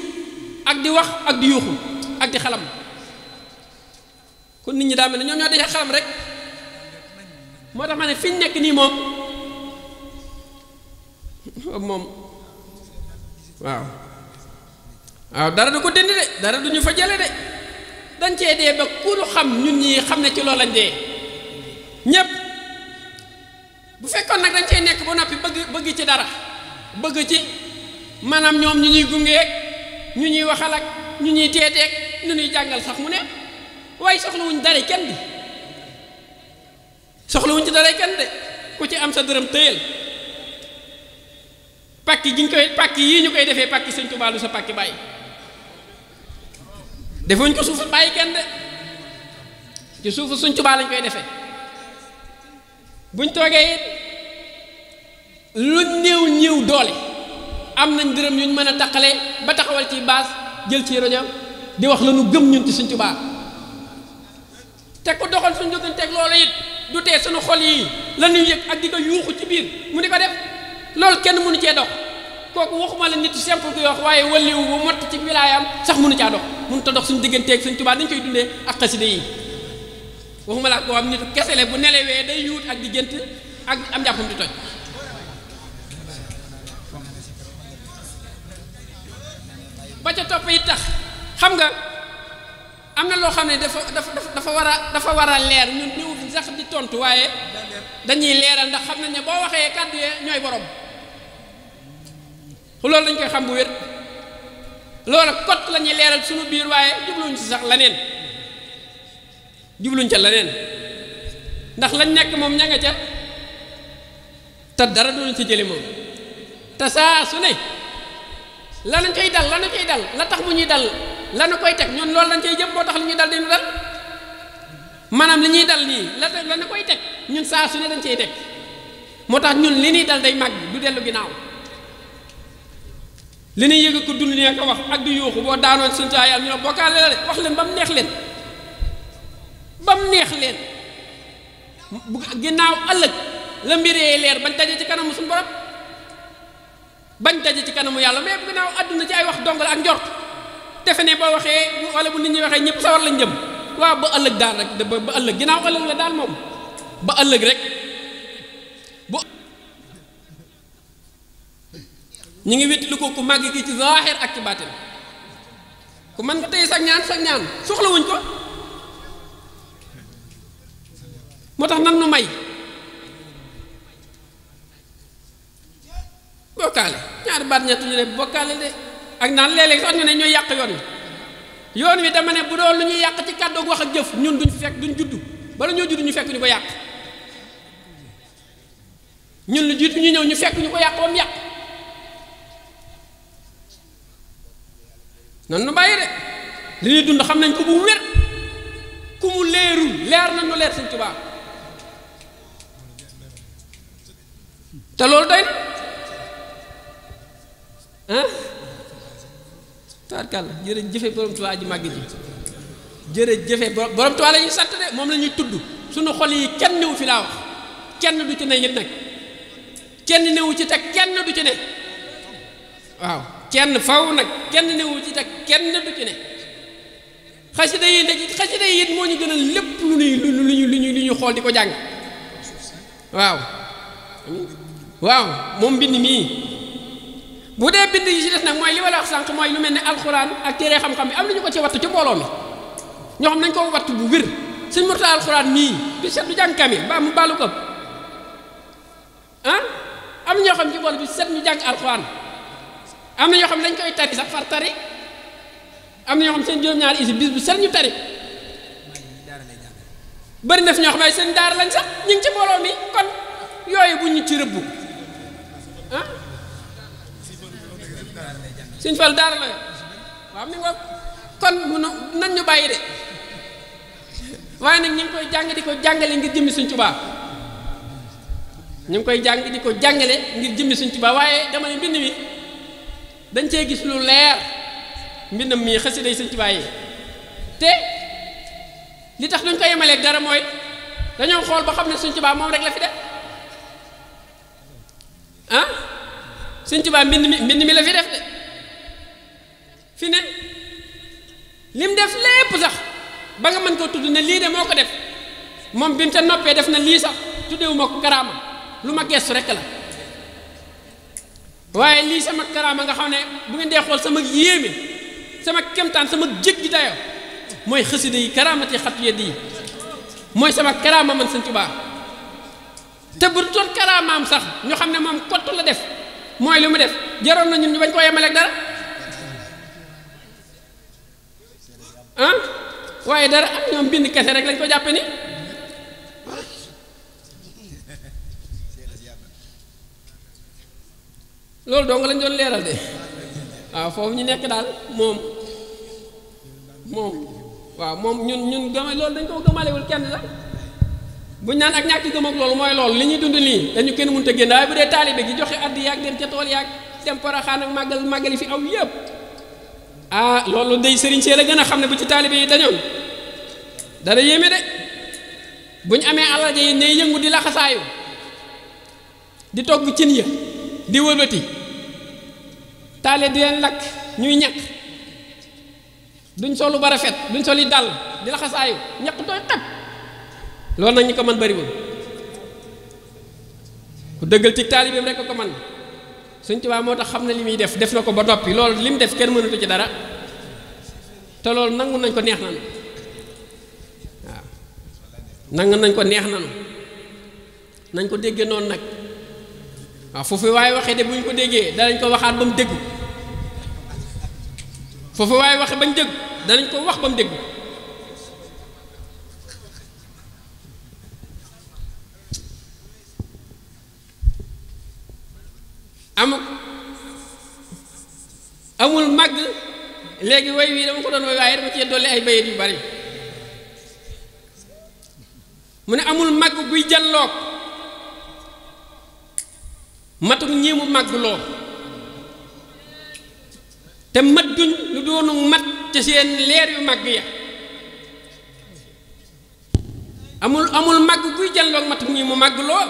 ak di wax ak di yuuxu ak di xalam kon nit ñi daa mel ne ñoom ñoo dee xalam rek moo tax ma ne fi ñu nekk nii moom waaw dara du ko dindi de dara du ñu fa jële de dañ cee dee ba ku ñu xam ñun ñii xam ne ci loolu lañ dee ñépp bu fekkoon nag dañ cee nekk ba noppi bëgg ci dara bëgg ci maanaam ñoom ñu ñuy gungeeg ñu ñuy waxal ak ñu ñuy teeteeg ñu ñuy jàngal sax mu ne waaye soxlawuñ dara kenn di soxlawuñ ci dara kenn de ku ci am sa dërëm tëyal pàkki yii ñu koy defee pàkki Sëñ Tuubaa lu sa pàkki bàyyi defuñ ko suufu bàyyi kenn de ci suufu Sëñ Tuubaa lañ koy defee buñ toogee it lu néew doole am nañ dërëm yuñ mën a taqale ba taxawal ci baas jël ci rajo di wax la nu gëm ñun ci Sëñ Tuubaa te ko doxal suñ jóganteeg loolu it du tee suñu xol yi la ñuy yëg ak di ko yuuxu ci biir mu di ko def loolu kenn mënu cee dox kooku waxuma la nit simple ko wax waaye waliwu bu mott ci wilaayam sax mënu caa dox mënu ta dox suñu digganteeg Sëñ Tuubaa dañ koy dundee ak xasida yi waxuma la koo xam nit kesele bu nelewee day yuut ak di gént ak am njàppam di toj ba ca topp yi tax xam nga am na loo xam ne dafa war a leer ñun ñëw fi sax di tontu waaye dañuy leeral ndax xam nañ ne boo waxee kàddu yee ñooy borom loolu dañ koy xam bu wér loolu kot la ñuy leeral suñu biir waaye jubluñ ci sax leneen jubluñ ca leneen ndax lañ nekk moom ña nga ca te dara duñ ci jële moom te saa su ne lanu koy dal la tax mu ñuy dal lanu koy teg ñun loolu lañ cay jëm moo tax li ñuy dal dañu dal maanaam li ñuy dal nii lanu koy teg ñun saa su ne dañ cay teg moo tax ñun li ñuy dal day màgg du dellu ginnaaw li ñuy yëg ko dund nee ko wax ak du yuuxu boo daanoon suñu taayal ñu ne bokkaale la de wax leen ba mu neex leen ginnaaw ëllëg la mbiree leer bañ daje ci kanamu suñu borom bañ daje ci kanamu yàlla mais bu ginnaaw àdduna ci ay wax dong la ak njort defe ne boo waxee wala bu nit ñi waxee ñëpp sawar lañ jëm waaw ba ëllëg daal rek ba ëllëg ginnaaw ëllëg la daal moom ba ëllëg rek ñu ngi wétti lu ko ku màgg ki ci zaahir ak ci baatin ku mën nga tey sax ñaan soxlawuñ ko moo tax nan nu may bokkaale ñaari baat ñett ñu ne bokkaale de ak naan léeg-léeg sax ñu ne ñooy yàq yoon wi dama ne bu doon lu ñuy yàq ci kàddu wax ak jëf ñun duñ juddu bala ñoo juddu ñu fekk ñu ko yàq ñun lu jiitu ñu ñëw ñu fekk ñu ko yàq ba mu yàq nan nu bàyyi de li ñuy dund xam nañ ko bu wér ku mu leerul leer nañ nu leer Sëñ Tuubaa te loolu doy na taarkàlla jërëjëfe borom Tuubaa ji màgg ji jërëjëfe borom Tuubaa la ñuy sant de moom la ñuy tudd suñu xol yi kenn newu fi laa wax kenn du ci ne it nag kenn newu ci te kenn du ci ne waaw kenn faw nag kenn newu ci te kenn du ci ne xasida yi it moo ñu gën a lépp lu ñuy xool di ko jàng waaw moom mbind mii bu dee bind yi ci des nag mooy li ma la wax sànq mooy lu mel ne alxuraan ak téere xam-xam bi am nañu ko ci wattu ci mbooloo mi ñoo xam nañ ko wattu bu wér suñ murta alxuraan mii bi seet du jàng kamil ba mu baalu ko ah am ñoo xam ci bool bi set ñu jàng alxuraan am na ñoo xam ne dañ koy tari sax far tari am na ñoo xam seen juróom-ñaari isi bis bu set ñu tari bari na fi ñoo xam ne seen daara lañ sax ñu ngi ci mbooloo mi kon yooyu bu ñu ci rëbbu ah suñ fal daara la waaw mi nga kon nañ ñu bàyyi de waaye nag ñu ngi koy jàng di ko jàngale ngir jëmmi Sëñ Tuubaa ñu ngi koy jàng di ko jàngale ngir jëmmi Sëñ Tuubaa waaye dama ne mbind mi dañ cee gis lu leer mbindam mii xasida yi Sëñ Tuubaa yi te li tax duñ ko yemaleeg dara mooy dañoo xool ba xam ne Sëñ Tuubaa moom rek la fi def ah Sëñ Tuubaa mbind mi la fi def de fi ne lim def lépp sax ba nga mën koo tudd ne lii de moo ko def moom bi mu te noppee def na lii sax tuddewuma ko karaama lu ma gestu rek la waaye lii sama karaama nga xam ne bu ngeen dee xool sama yéeme sama kemtaan sama jéggi dayo mooy xasida yi karaamati xatu yeddi yi mooy sama karaama man Sëñ Tuubaa te bu doon karaamaam sax ñu xam ne moom kott la def mooy li mu def jaroon na ñun ñu bañ koo yemaleeg dara ah waaye dara am ñoom bind kese rek lañ ko jàppe ni loolu dong lañ doon leeral de waaw foofu ñu nekk daal moom waaw moom ñun gëma loolu dañ ko gëmalewul kenn sax buñ naan ak ñàkk gëm ak loolu mooy loolu li ñuy dund nii dañu kenn mënut a génn waaye bu dee taalibe gi joxe addi yaag dem ca tool yaag dem Poroxaan ak màggali fi aw yëpp ah loolu day sëriñ see la gën a xam ne bu ci taalibe yi dañoon dara yéeme de buñ amee alaja yi ne yëngu di laxasaayu di togg cin ya di wëlbati taale di leen lakk ñuy ñaq duñ solu ba rafet duñ soli dal di laxasaayu ñaq tooy xeb loolu nag ñi ko mën bariwul ku dëggal ci taalibeem rek ko man Sëñ Tuubaa moo tax xam na li muy def na ko ba noppi loolu li mu def kenn mënatu ci dara te loolu nangu nañ ko neex nanu waaw nangu nañ ko neex nanu nañ ko déggee noonu nag waaw foofu waaye waxee de bu ñu ko déggee danañ ko waxaat ba mu déggu foofu waaye waxe bañ dégg danañ ko wax ba mu déggu amul màgg léegi way wii dama ko doon way waaye dama cee dolli ay bayit yu bari mu ne amul màgg buy jalloog matuk ñii mu màgg loo te mat duñ lu doonu mat ca seen leer yu màgg ya amul màgg buy jalloog matuk ñii mu màgg loo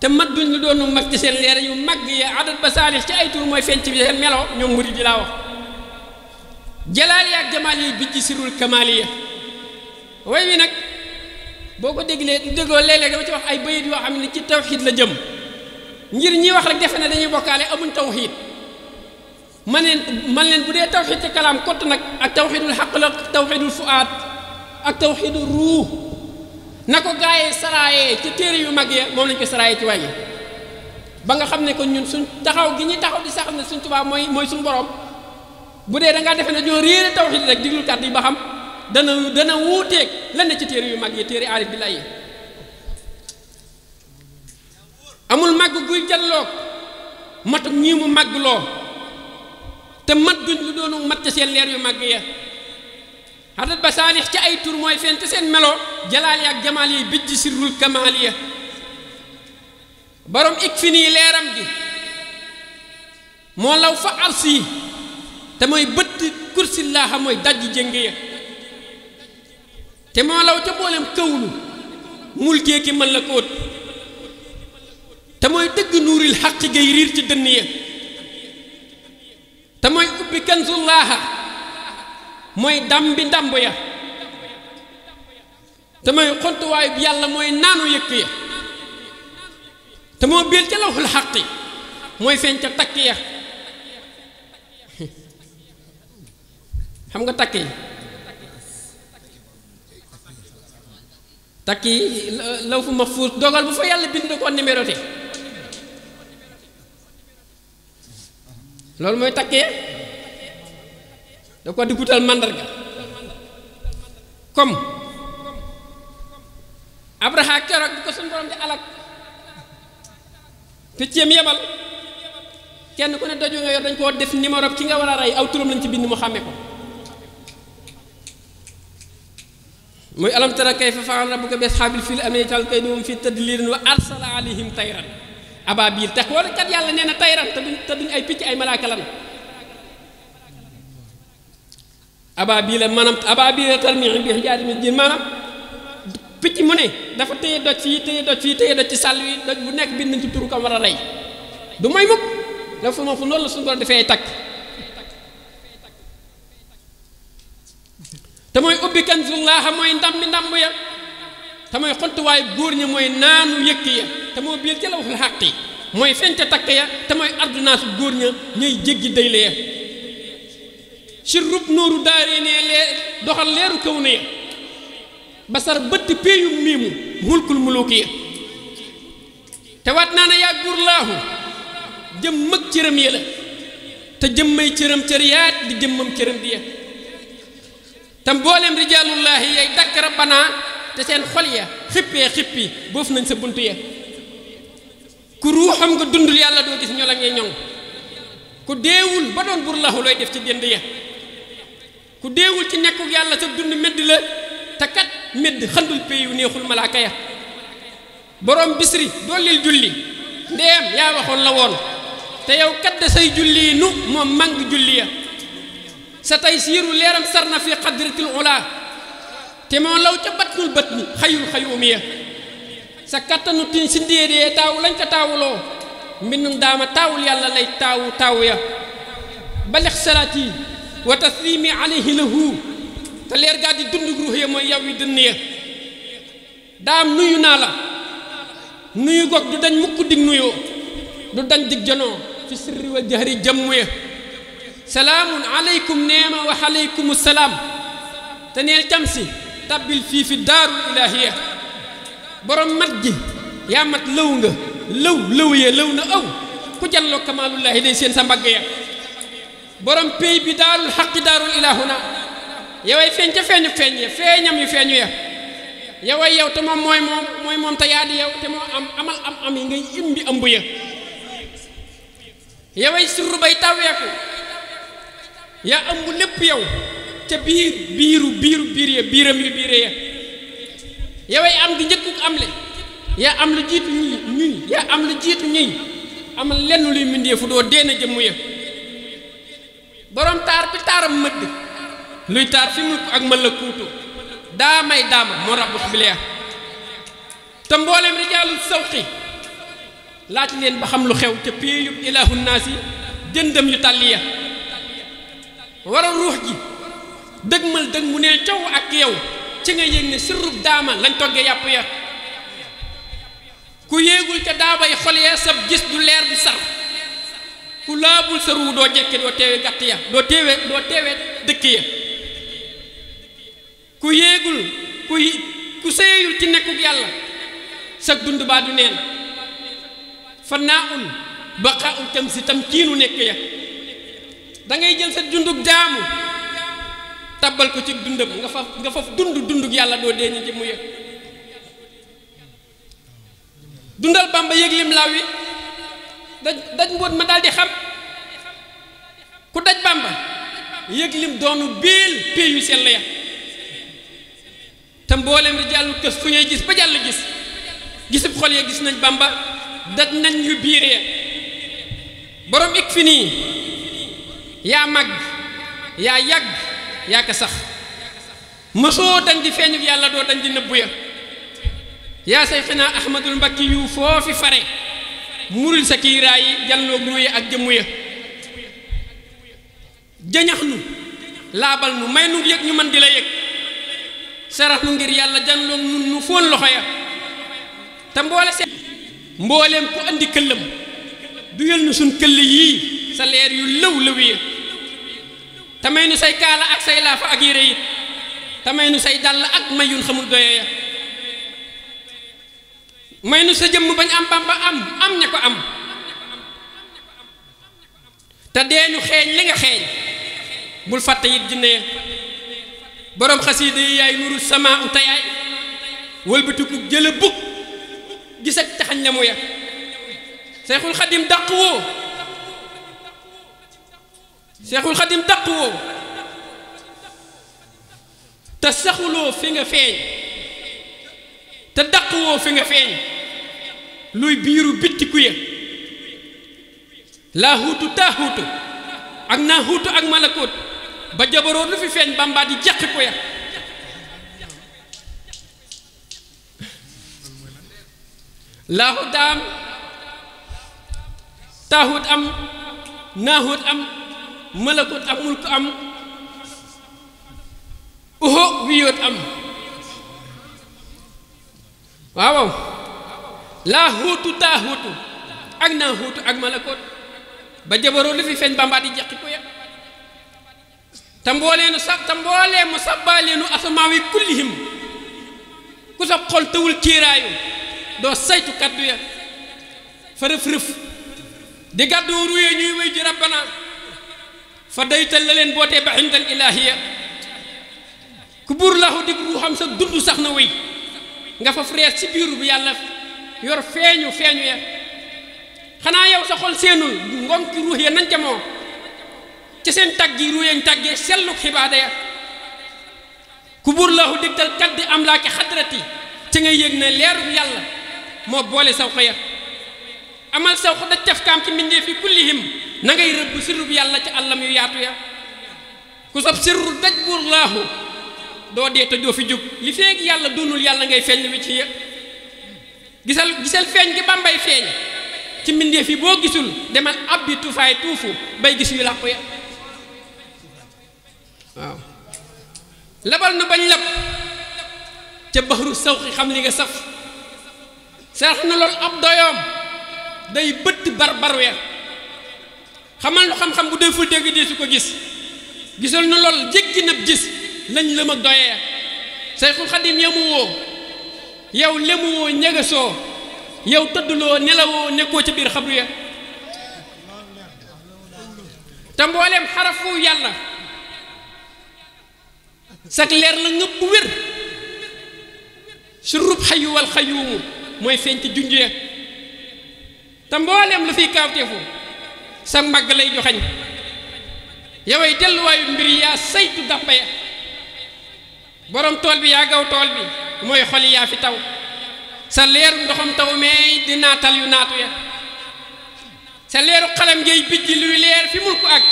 te mat duñ lu doonu mat ca seen leer yu màgg ya adat ba saalix ci ay tur mooy feeñ ci seen melo ñoom murid yi laa wax jalaal yi ak jamaal yi bijji sirul kamaali ya way wi nag boo ko dégloo léeg-léeg dama ci wax ay bayit yoo xam ne ci tawxiid la jëm ngir ñi wax rek defe ne dañuy bokkaale amuñ tawxiid man leen bu dee tawxiid ci kalaam kott nag ak tawxiidul xaq la tawxiidul fuaad ak tawxiidul ruux na ko gaayee saraayee ci téere yu mag ya moom lañ ko saraayee ci wàññi ba nga xam ne ko ñun suñ taxaw gi ñuy taxaw di sax ne Sëñ Tuubaa mooy suñu borom bu dee da ngaa defe ne ñoo réere tawxiid rek diglul kàddu yi ba xam dana wuuteeg lan ne ci téere yu mag yi téere aarif bi lay amul màgg guy jalloog matuk ñii mu màgg loo te mat duñ lu doonu mat ca seen leer yu màgg ya xadat ba saalix ci ay tur mooy feeñ te seen melo jalaal yi ak jamaal yi bijj sirrul kamaal ya borom ik fi nii leeram gi moo law fa arsi te mooy bëtt kursillaaha mooy dajji jënge ya te moo law ca mboolem kawlu mulkee ki mën la kóot te mooy dëgg nuuril xaq gay riir ci dënn ya te mooy ubbi kanzullaaha mooy dambi ndamb ya te mooy xontuwaayu bi yàlla mooy naanu yëkk ya te moo biir ca lawxul xaqi mooy feeñ ca takk ya xam nga takk yi takki lawhu mahfuus dogal bu fa yàlla bind da ko numéroté loolu mooy takkee da ko di gutal màndarga comme Abraha keroog bi ko suñu borom di alak piccam yebal kenn ku ne doju nga yor dañ koo def numéro ki nga war a rey aw turam lañ ci bind mu xàmme ko muy alam tara kayfa fa'ala rabbuka bi ashaabil fiil am yaj'al kaydahum fi tadlilin wa arsala alayhim tayran ababil te xool kat yàlla nee na tayran te duñ ay picc ay malaaka lan ababil maanaam ababil tarmihim bi hijaarin min diin maanaam picc mu ne dafa téye doj fii téye doj ci sàll wi doj bu nekk bind nañ ci turu kam war a rey du mooy mukk dafa moom fu loolu la suñu borom defee ay takk te mooy ubbi kanzullaaha mooy ndàmb ya te mooy xontuwaayu góor ña mooy naanu yëkk ya te moo biir ca lawhul xaqi mooy fente takk ya te mooy ordonnance góor ña ñuy jéggi dayle ya sirrub nooru daaree nee lee doxal leeru kaw na ya basar bëtt péeyu miimu mulkul muluki ya te waat naa ne yaa góor laahu jëm mag cëram ya la te jëmmay cëram cër yaat di jëmmam cëram di ya te mbooleem rijaalullaahi yay dakk rabbana te seen xol ya xippi boof nañ sa bunt ya ku ruuxam nga dundul yàlla doo gis ñola ngee ñoŋ ku deewul ba doon bur lahu looy def ci dend ya ku deewul ci nekkuk yàlla sa dund medd la te kat medd xandul péyu neexul malaaka ya borom bisri doolil julli ndeem yaa waxoon la woon te yow kat da say julli nu moom mang julli ya sa tay siiru leeram sarna fi qadratil ula te moo law ca batnul bët ni xayul xayuumi ya sa kattanu tin si ndéedee taaw lañ ko taawuloo mbindum daama taawul yàlla lay taawu ya balix salaat yi wa taslimi alayhi lahu te leer gaa di dund ruux ya mooy yow yi dënn ya daam nuyu naa la nuyu goog du dañ mukk dig nuyoo du dañ dig janoo fi sirri wal jahri jàmm ya salaamun aleykum neema wa aleykum salaam te neel cam si tabbil fii fi daarul ilaahiya borom mat gi yaa mat lëw nga lëw ya lëw na aw ku jàlloo kamaalullaahi day seen sa mbagg ya borom pey bi daarul xaqi daarul ilaahuna yoway feeñ ca feeñu feeñ ya feeñam yu feeñu ya yoway yow te moom mooy moom te yaa di yow te moo amal am yi ngay imbi ëmb ya yoway surru bay taweeku yaa ëmb lépp yow ca biir ya biiram yu biire ya yoway am gi njëkkuk am le yaa am lu jiitu ñuy amal lenn luy mindee fu doo deena jëmm ya borom taar bi taaram mëdd luy taar fi mulk ak mën la kuutu daamay daama moo rabbu xibileya te mboolem rijaalul sawqi laaj leen ba xam lu xew te péeyub ilaahu naasi jëndam yu tàlliya waral ruux ji dëgmal dëg mu ne coow ak yow ci nga yëg ne sirrub daama lañ toggee yàpp ya ku yéegul ca daabay xol ya sab gis du leer du sar ku laabul sa ruu doo jekke doo teewe gàtt ya doo teewe dëkk ya ku yéegul ku sëyeyul ci nekkuk yàlla sag dund baa du neen fa naa ul baqaa ul tam si tam kiinu nekk ya da ngay jël sa dunduk jaamu tabbal ko ci dundam nga faf dunduk yàlla doo dee ñu jëmu ya dundal Bamba yëg lim law wi daj mbóot ma daal di xam ku daj Bamba yëg lim doonu biil pee yu sell ya te mboolem di jàllu kës fu ñuy gis ba jàll gisub xol ya gis nañ Bamba daj nañ yu biir ya borom ik fi nii yaa mag yaa yàgg yaa ko sax mosoo dañ di feeñu yàlla doo dañ di nëbbu ya yaa say xinaa ahmadul mbakki yu foofi fare muril sa kiiraay yi jàlloog ruye ak jëmmu ya jëñax nu laabal nu may nu yëg ñu man di la yëg sarax nu ngir yàlla jàlloog nu fóon loxo ya te mbooleem ku andi këllam du yël nu suñ këll yii sa leer yu lëw ya te may nu say kaala ak say laafa ak yére yi te may nu say dàll ak mayun xamul doye ya may nu sa jëmm bañ am Bamba am ña ko am te deeñu xeeñ li nga xeeñ bul fàtte it jinne borom xasiida yi yaay nuru sama uta yaay wëlbatiku jële bukk gis ak taxañ la mu ya Seexul Xadim dàq woo Seexul Xadim dàq woo te saxuloo fi nga feeñ te dàq woo fi nga feeñ luy biiru bittiku ya laa huutu taa huutu ak naa huutu ak malakoot ba jabaroot lu fi feeñ Bamba di jàqi ko ya laahu daam taahuut am naahuut am malakoot am mulk am uho wiyoot am waaw laa huutu taa huutu ak naa huutu ak malakoot ba jabaroo lu fi feeñ Bamba di jàqi ko ya te mbooleenu mu sabbaaleenu asamaawi kullihim ku sa xol tawul kiiraayu doo saytu kaddu ya fa rëf-rëf di gàddu ruye ñuy wéy ji rabbana fa daytal la leen bootee ba xindal ilaahiya ku buur laaxu dig ruuxam sa dund sax na wéy nga fa frees ci biiru bi yàlla yor feeñu ya xanaa yow sa xol seenul ngonki ruux ya nañ ca moo ci seen tag gi ruuyañ tàggee selluk xibaada ya ku buur laaxu digtal kaddi am laa ki xadrati ci nga yëg ne leeru yàlla moo boole saw ya amal saw da cafkaam ci mbindee fi kullihim na ngay rëbb sirru bi yàlla ci àllam yu yaatu ya ku sab sirru daj buur laaxu doo dee te doo fi jóg li feeg yàlla doonul yàlla ngay feeñ wi ci ya gisal feeñ gi Bambay feeñ ci mbindee fi boo gisul demal abbi tufaay tuufu bay gis yu làqu ya waaw labal na bañ lab ca baxru sawxi xam li nga saf sarax na loolu ab doyoom day bëtt barbaru ya xamal nu xam-xam bu dee ful dégg dee su ko gis gisal na lool jéggi nab gis lañ lëm ak doye ya Sayxul Xadim yamu woo yow lemu woo ñegesoo yow tëdduloo nelawoo nekkoo ci biir xabru ya te mbooleem xarafu yàlla sak leer la ngëpp bu wér surub xayu wal xayuumu mooy feeñ ci junj ya te mbooleem lu fiy kaawteefu sa màgg lay joxañ yoway delluwaayu mbir yaa saytu dàppa ya borom tool bi yaa gaw tool bi mooy xoli yaa fi taw sa leeru ndoxam taw meey di naatal yu naatu ya sa leeru xalam ngay bijji luy leer fi mul ko ak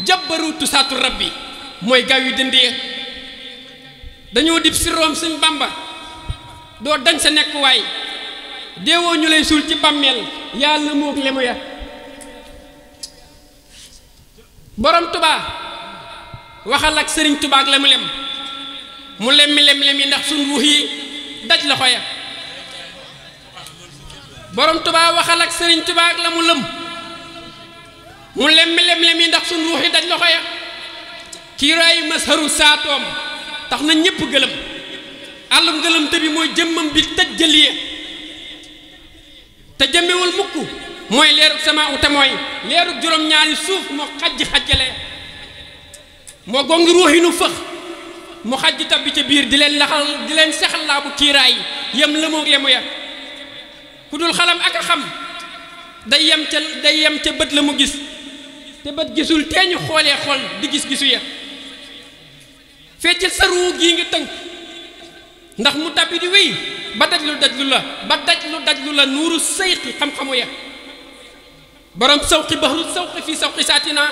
jabbarutu saatu rabbi mooy gaaw yu dënd ya dañoo dib siroom suñ Bamba doo dañ sa nekk waay deewoo ñu lay suul ci bàmmeel yàlla moog lemu ya borom Tubaa waxal ak sëriñ Tubaa ak lemu lem mu lemmi lem yi ndax suñ ruux yi daj loxo ya borom Tubaa waxal ak sëriñ Tubaa ak la mu lëm mu lemmi lem yi ndax suñ ruux yi daj loxo ya kiiraayu masharu saatoom tax na ñépp gëlëm àllum gëlëm te bi mooy jëmmam bi tëj jëliye te jëmmewul mukk mooy leerug sama uta mooy leerug juróom-ñaari suuf moo xajjale moo gongi ruuxi nu fëx mu xajj tabbi ca biir di leen sexal laa bu kiiraay yem lëmoog lemu ya ku dul xalam ak a xam day yem ca bët la mu gis te bët gisul tee ñu xoolee xool di gis-gisu ya feccal sa ruu gii nga tënk ndax mu tabbi di wéy ba daj lu la nuuru sayqi xam-xamu ya borom sawqi baxru sawqi fii sawqi saatina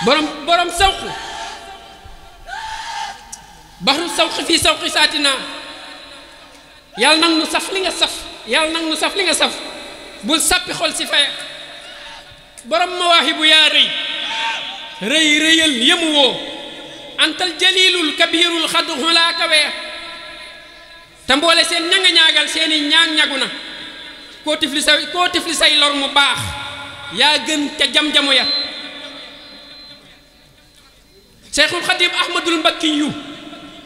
borom sawqi baxru sawqi fii sawqi saatina yàlla nag nu saf li nga saf bul sàppi xol si faya borom mawaahibu yaa rëyal yemu woo antal jalilul kabirul xaddu xulaa kawe te mboole seen ñanga ñaagal seeni ñaag-ñagu na koo tifli say lor mu baax yaa gën ca jam-jamu ya Seexul Xadiim Ahmadul Mbakki yu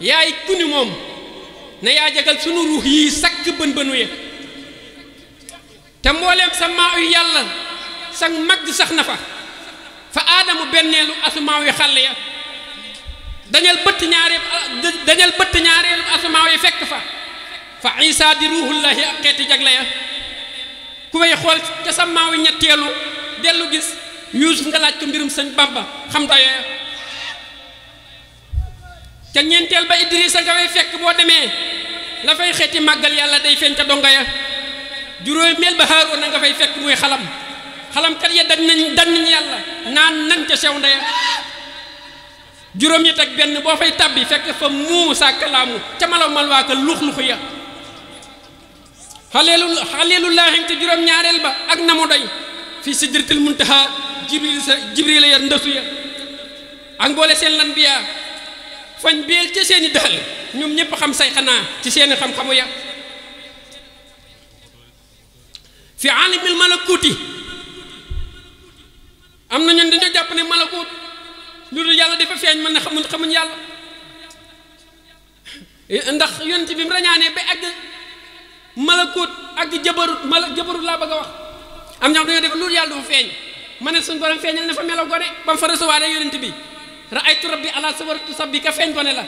yaay kuni moom ne yaa jagal sunu ruux yi sakk bën-bënu ya te mbooleem sa maa yu yàlla sa mag sax na fa aadamu benneelu asumaaw yi xàll ya dañal bëtt ñaareelu asumaaw yi fekk fa isa di ruuxullahi ak xeeti jagle ya ku way xool ca sa maaw yi ñetteelu dellu gis yuusuf nga laaj ko mbirum sëñ Bamba xam doyee ca ñeenteel ba Idrissa nga fay fekk boo demee la fay xeeti màggal yàlla day feeñ ca donga ya juróomeel ba Haaruna nga fay fekk muy xalamkat ya dañ nañ yàlla naan nañ ca sew ndeya juróom ñett ak benn boo fay tabbi fekk fa Muusaa kalaamu ca malaw malwaaka lux-luxu ya xaleelullaahi te juróom ñaareel ba ak na mu doy fi sidratil muntaha jibril ya ndësu ya ak mboole seen lan biya fañ beel ca seeni dëxal ñoom ñëpp xam say xanaa ci seeni xam-xamu ya fi alimil malakuuti am na ñun dañoo jàpp ne malakuut lu dul yàlla dafa feeñ mën na xamuñ yàlla ndax yonent bi mu rañaanee ba àgg malakuut ak jabarut laa bëgg a wax am ñoo xam dañoo def lu dul yàlla dafa feeñ ma ne suñu borom feeñal na fa melaw gone ba mu fa recevoir yonent bi raaytu rabbi ala sawaratu sabbi ka feeñ gone la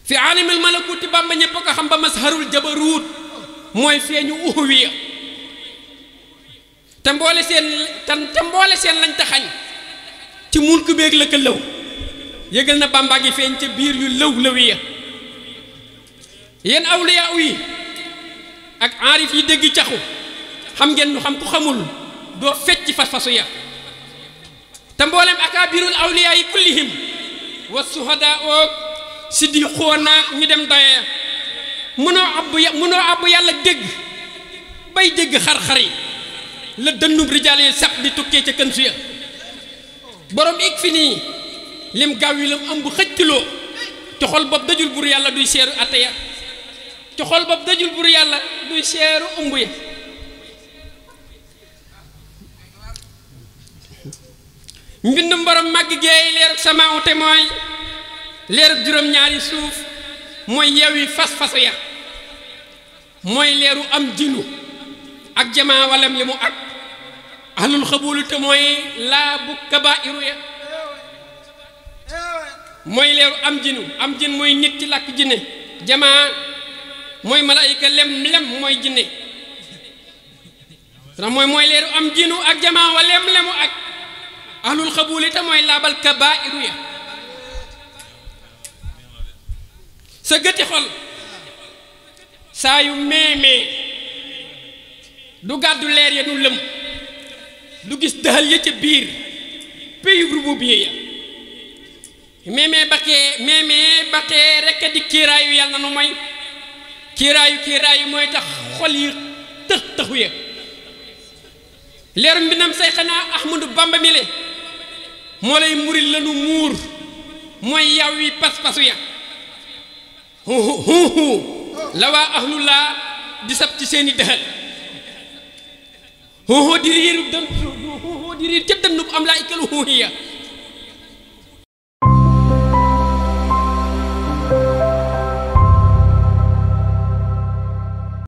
fi alimil malakuuti Bamba ñëpp ko xam ba masharul jabaruut mooy feeñu uhuwiya te mboole seen lañ taxañ ci mulk beeg la ka lëw yëgal na Bamba gi feeñ ca biir yu lëw ya yéen awliya yi ak aarif yi dégg caxu xam ngeen lu xam ku xamul doo fecc fas-fasu ya te mboolem akaabirul awliya yi kullihim wa suhada oog siddiqoona ñu dem doye mënoo abbu yàlla dégg bay dégg xar-xar yi la dënnub rijaal yi sab di tukkee ca kën su ya borom ik fi nii lim gaaw yi lam ëmb xëccloo ci xol bopp dajul bur yàlla duy seeru atte ya ci xol bopp dajul bur yàlla duy seeru ëmb ya mbindum borom màgg geey leerug samaaw te mooy leerug juróom-ñaari suuf mooy yewi fas-fasu ya mooy leeru am jinu ak jamaa walam li mu ak ahlul xabulu te mooy laa bu kabaa'iru ya mooy leeru am jin mooy nit ci làkk jinne jamaa mooy malaayika lem mooy jinne ndax mooy leeru am jinu ak jamaa wa lemu ak ahlul xabuli te mooy laabal kabaa'iru ya sa gëti xol saa yu meemee du gàddu leer ya nu lëm du gis dëxal ya ca biir péyub rububiyya ya meemee baqee rekk di kiiraayu yàlla na nu mooy kiiraayu mooy tax xol yi tëx ya leeru mbindam say xanaa Ahmadu Bamba mi le moo lay muril lanu muur mooy yaw wi pas-pasu ya la waa ahlullah di sab ci seeni dëxal di riir ca dënnub am laa ikkalu huuhiya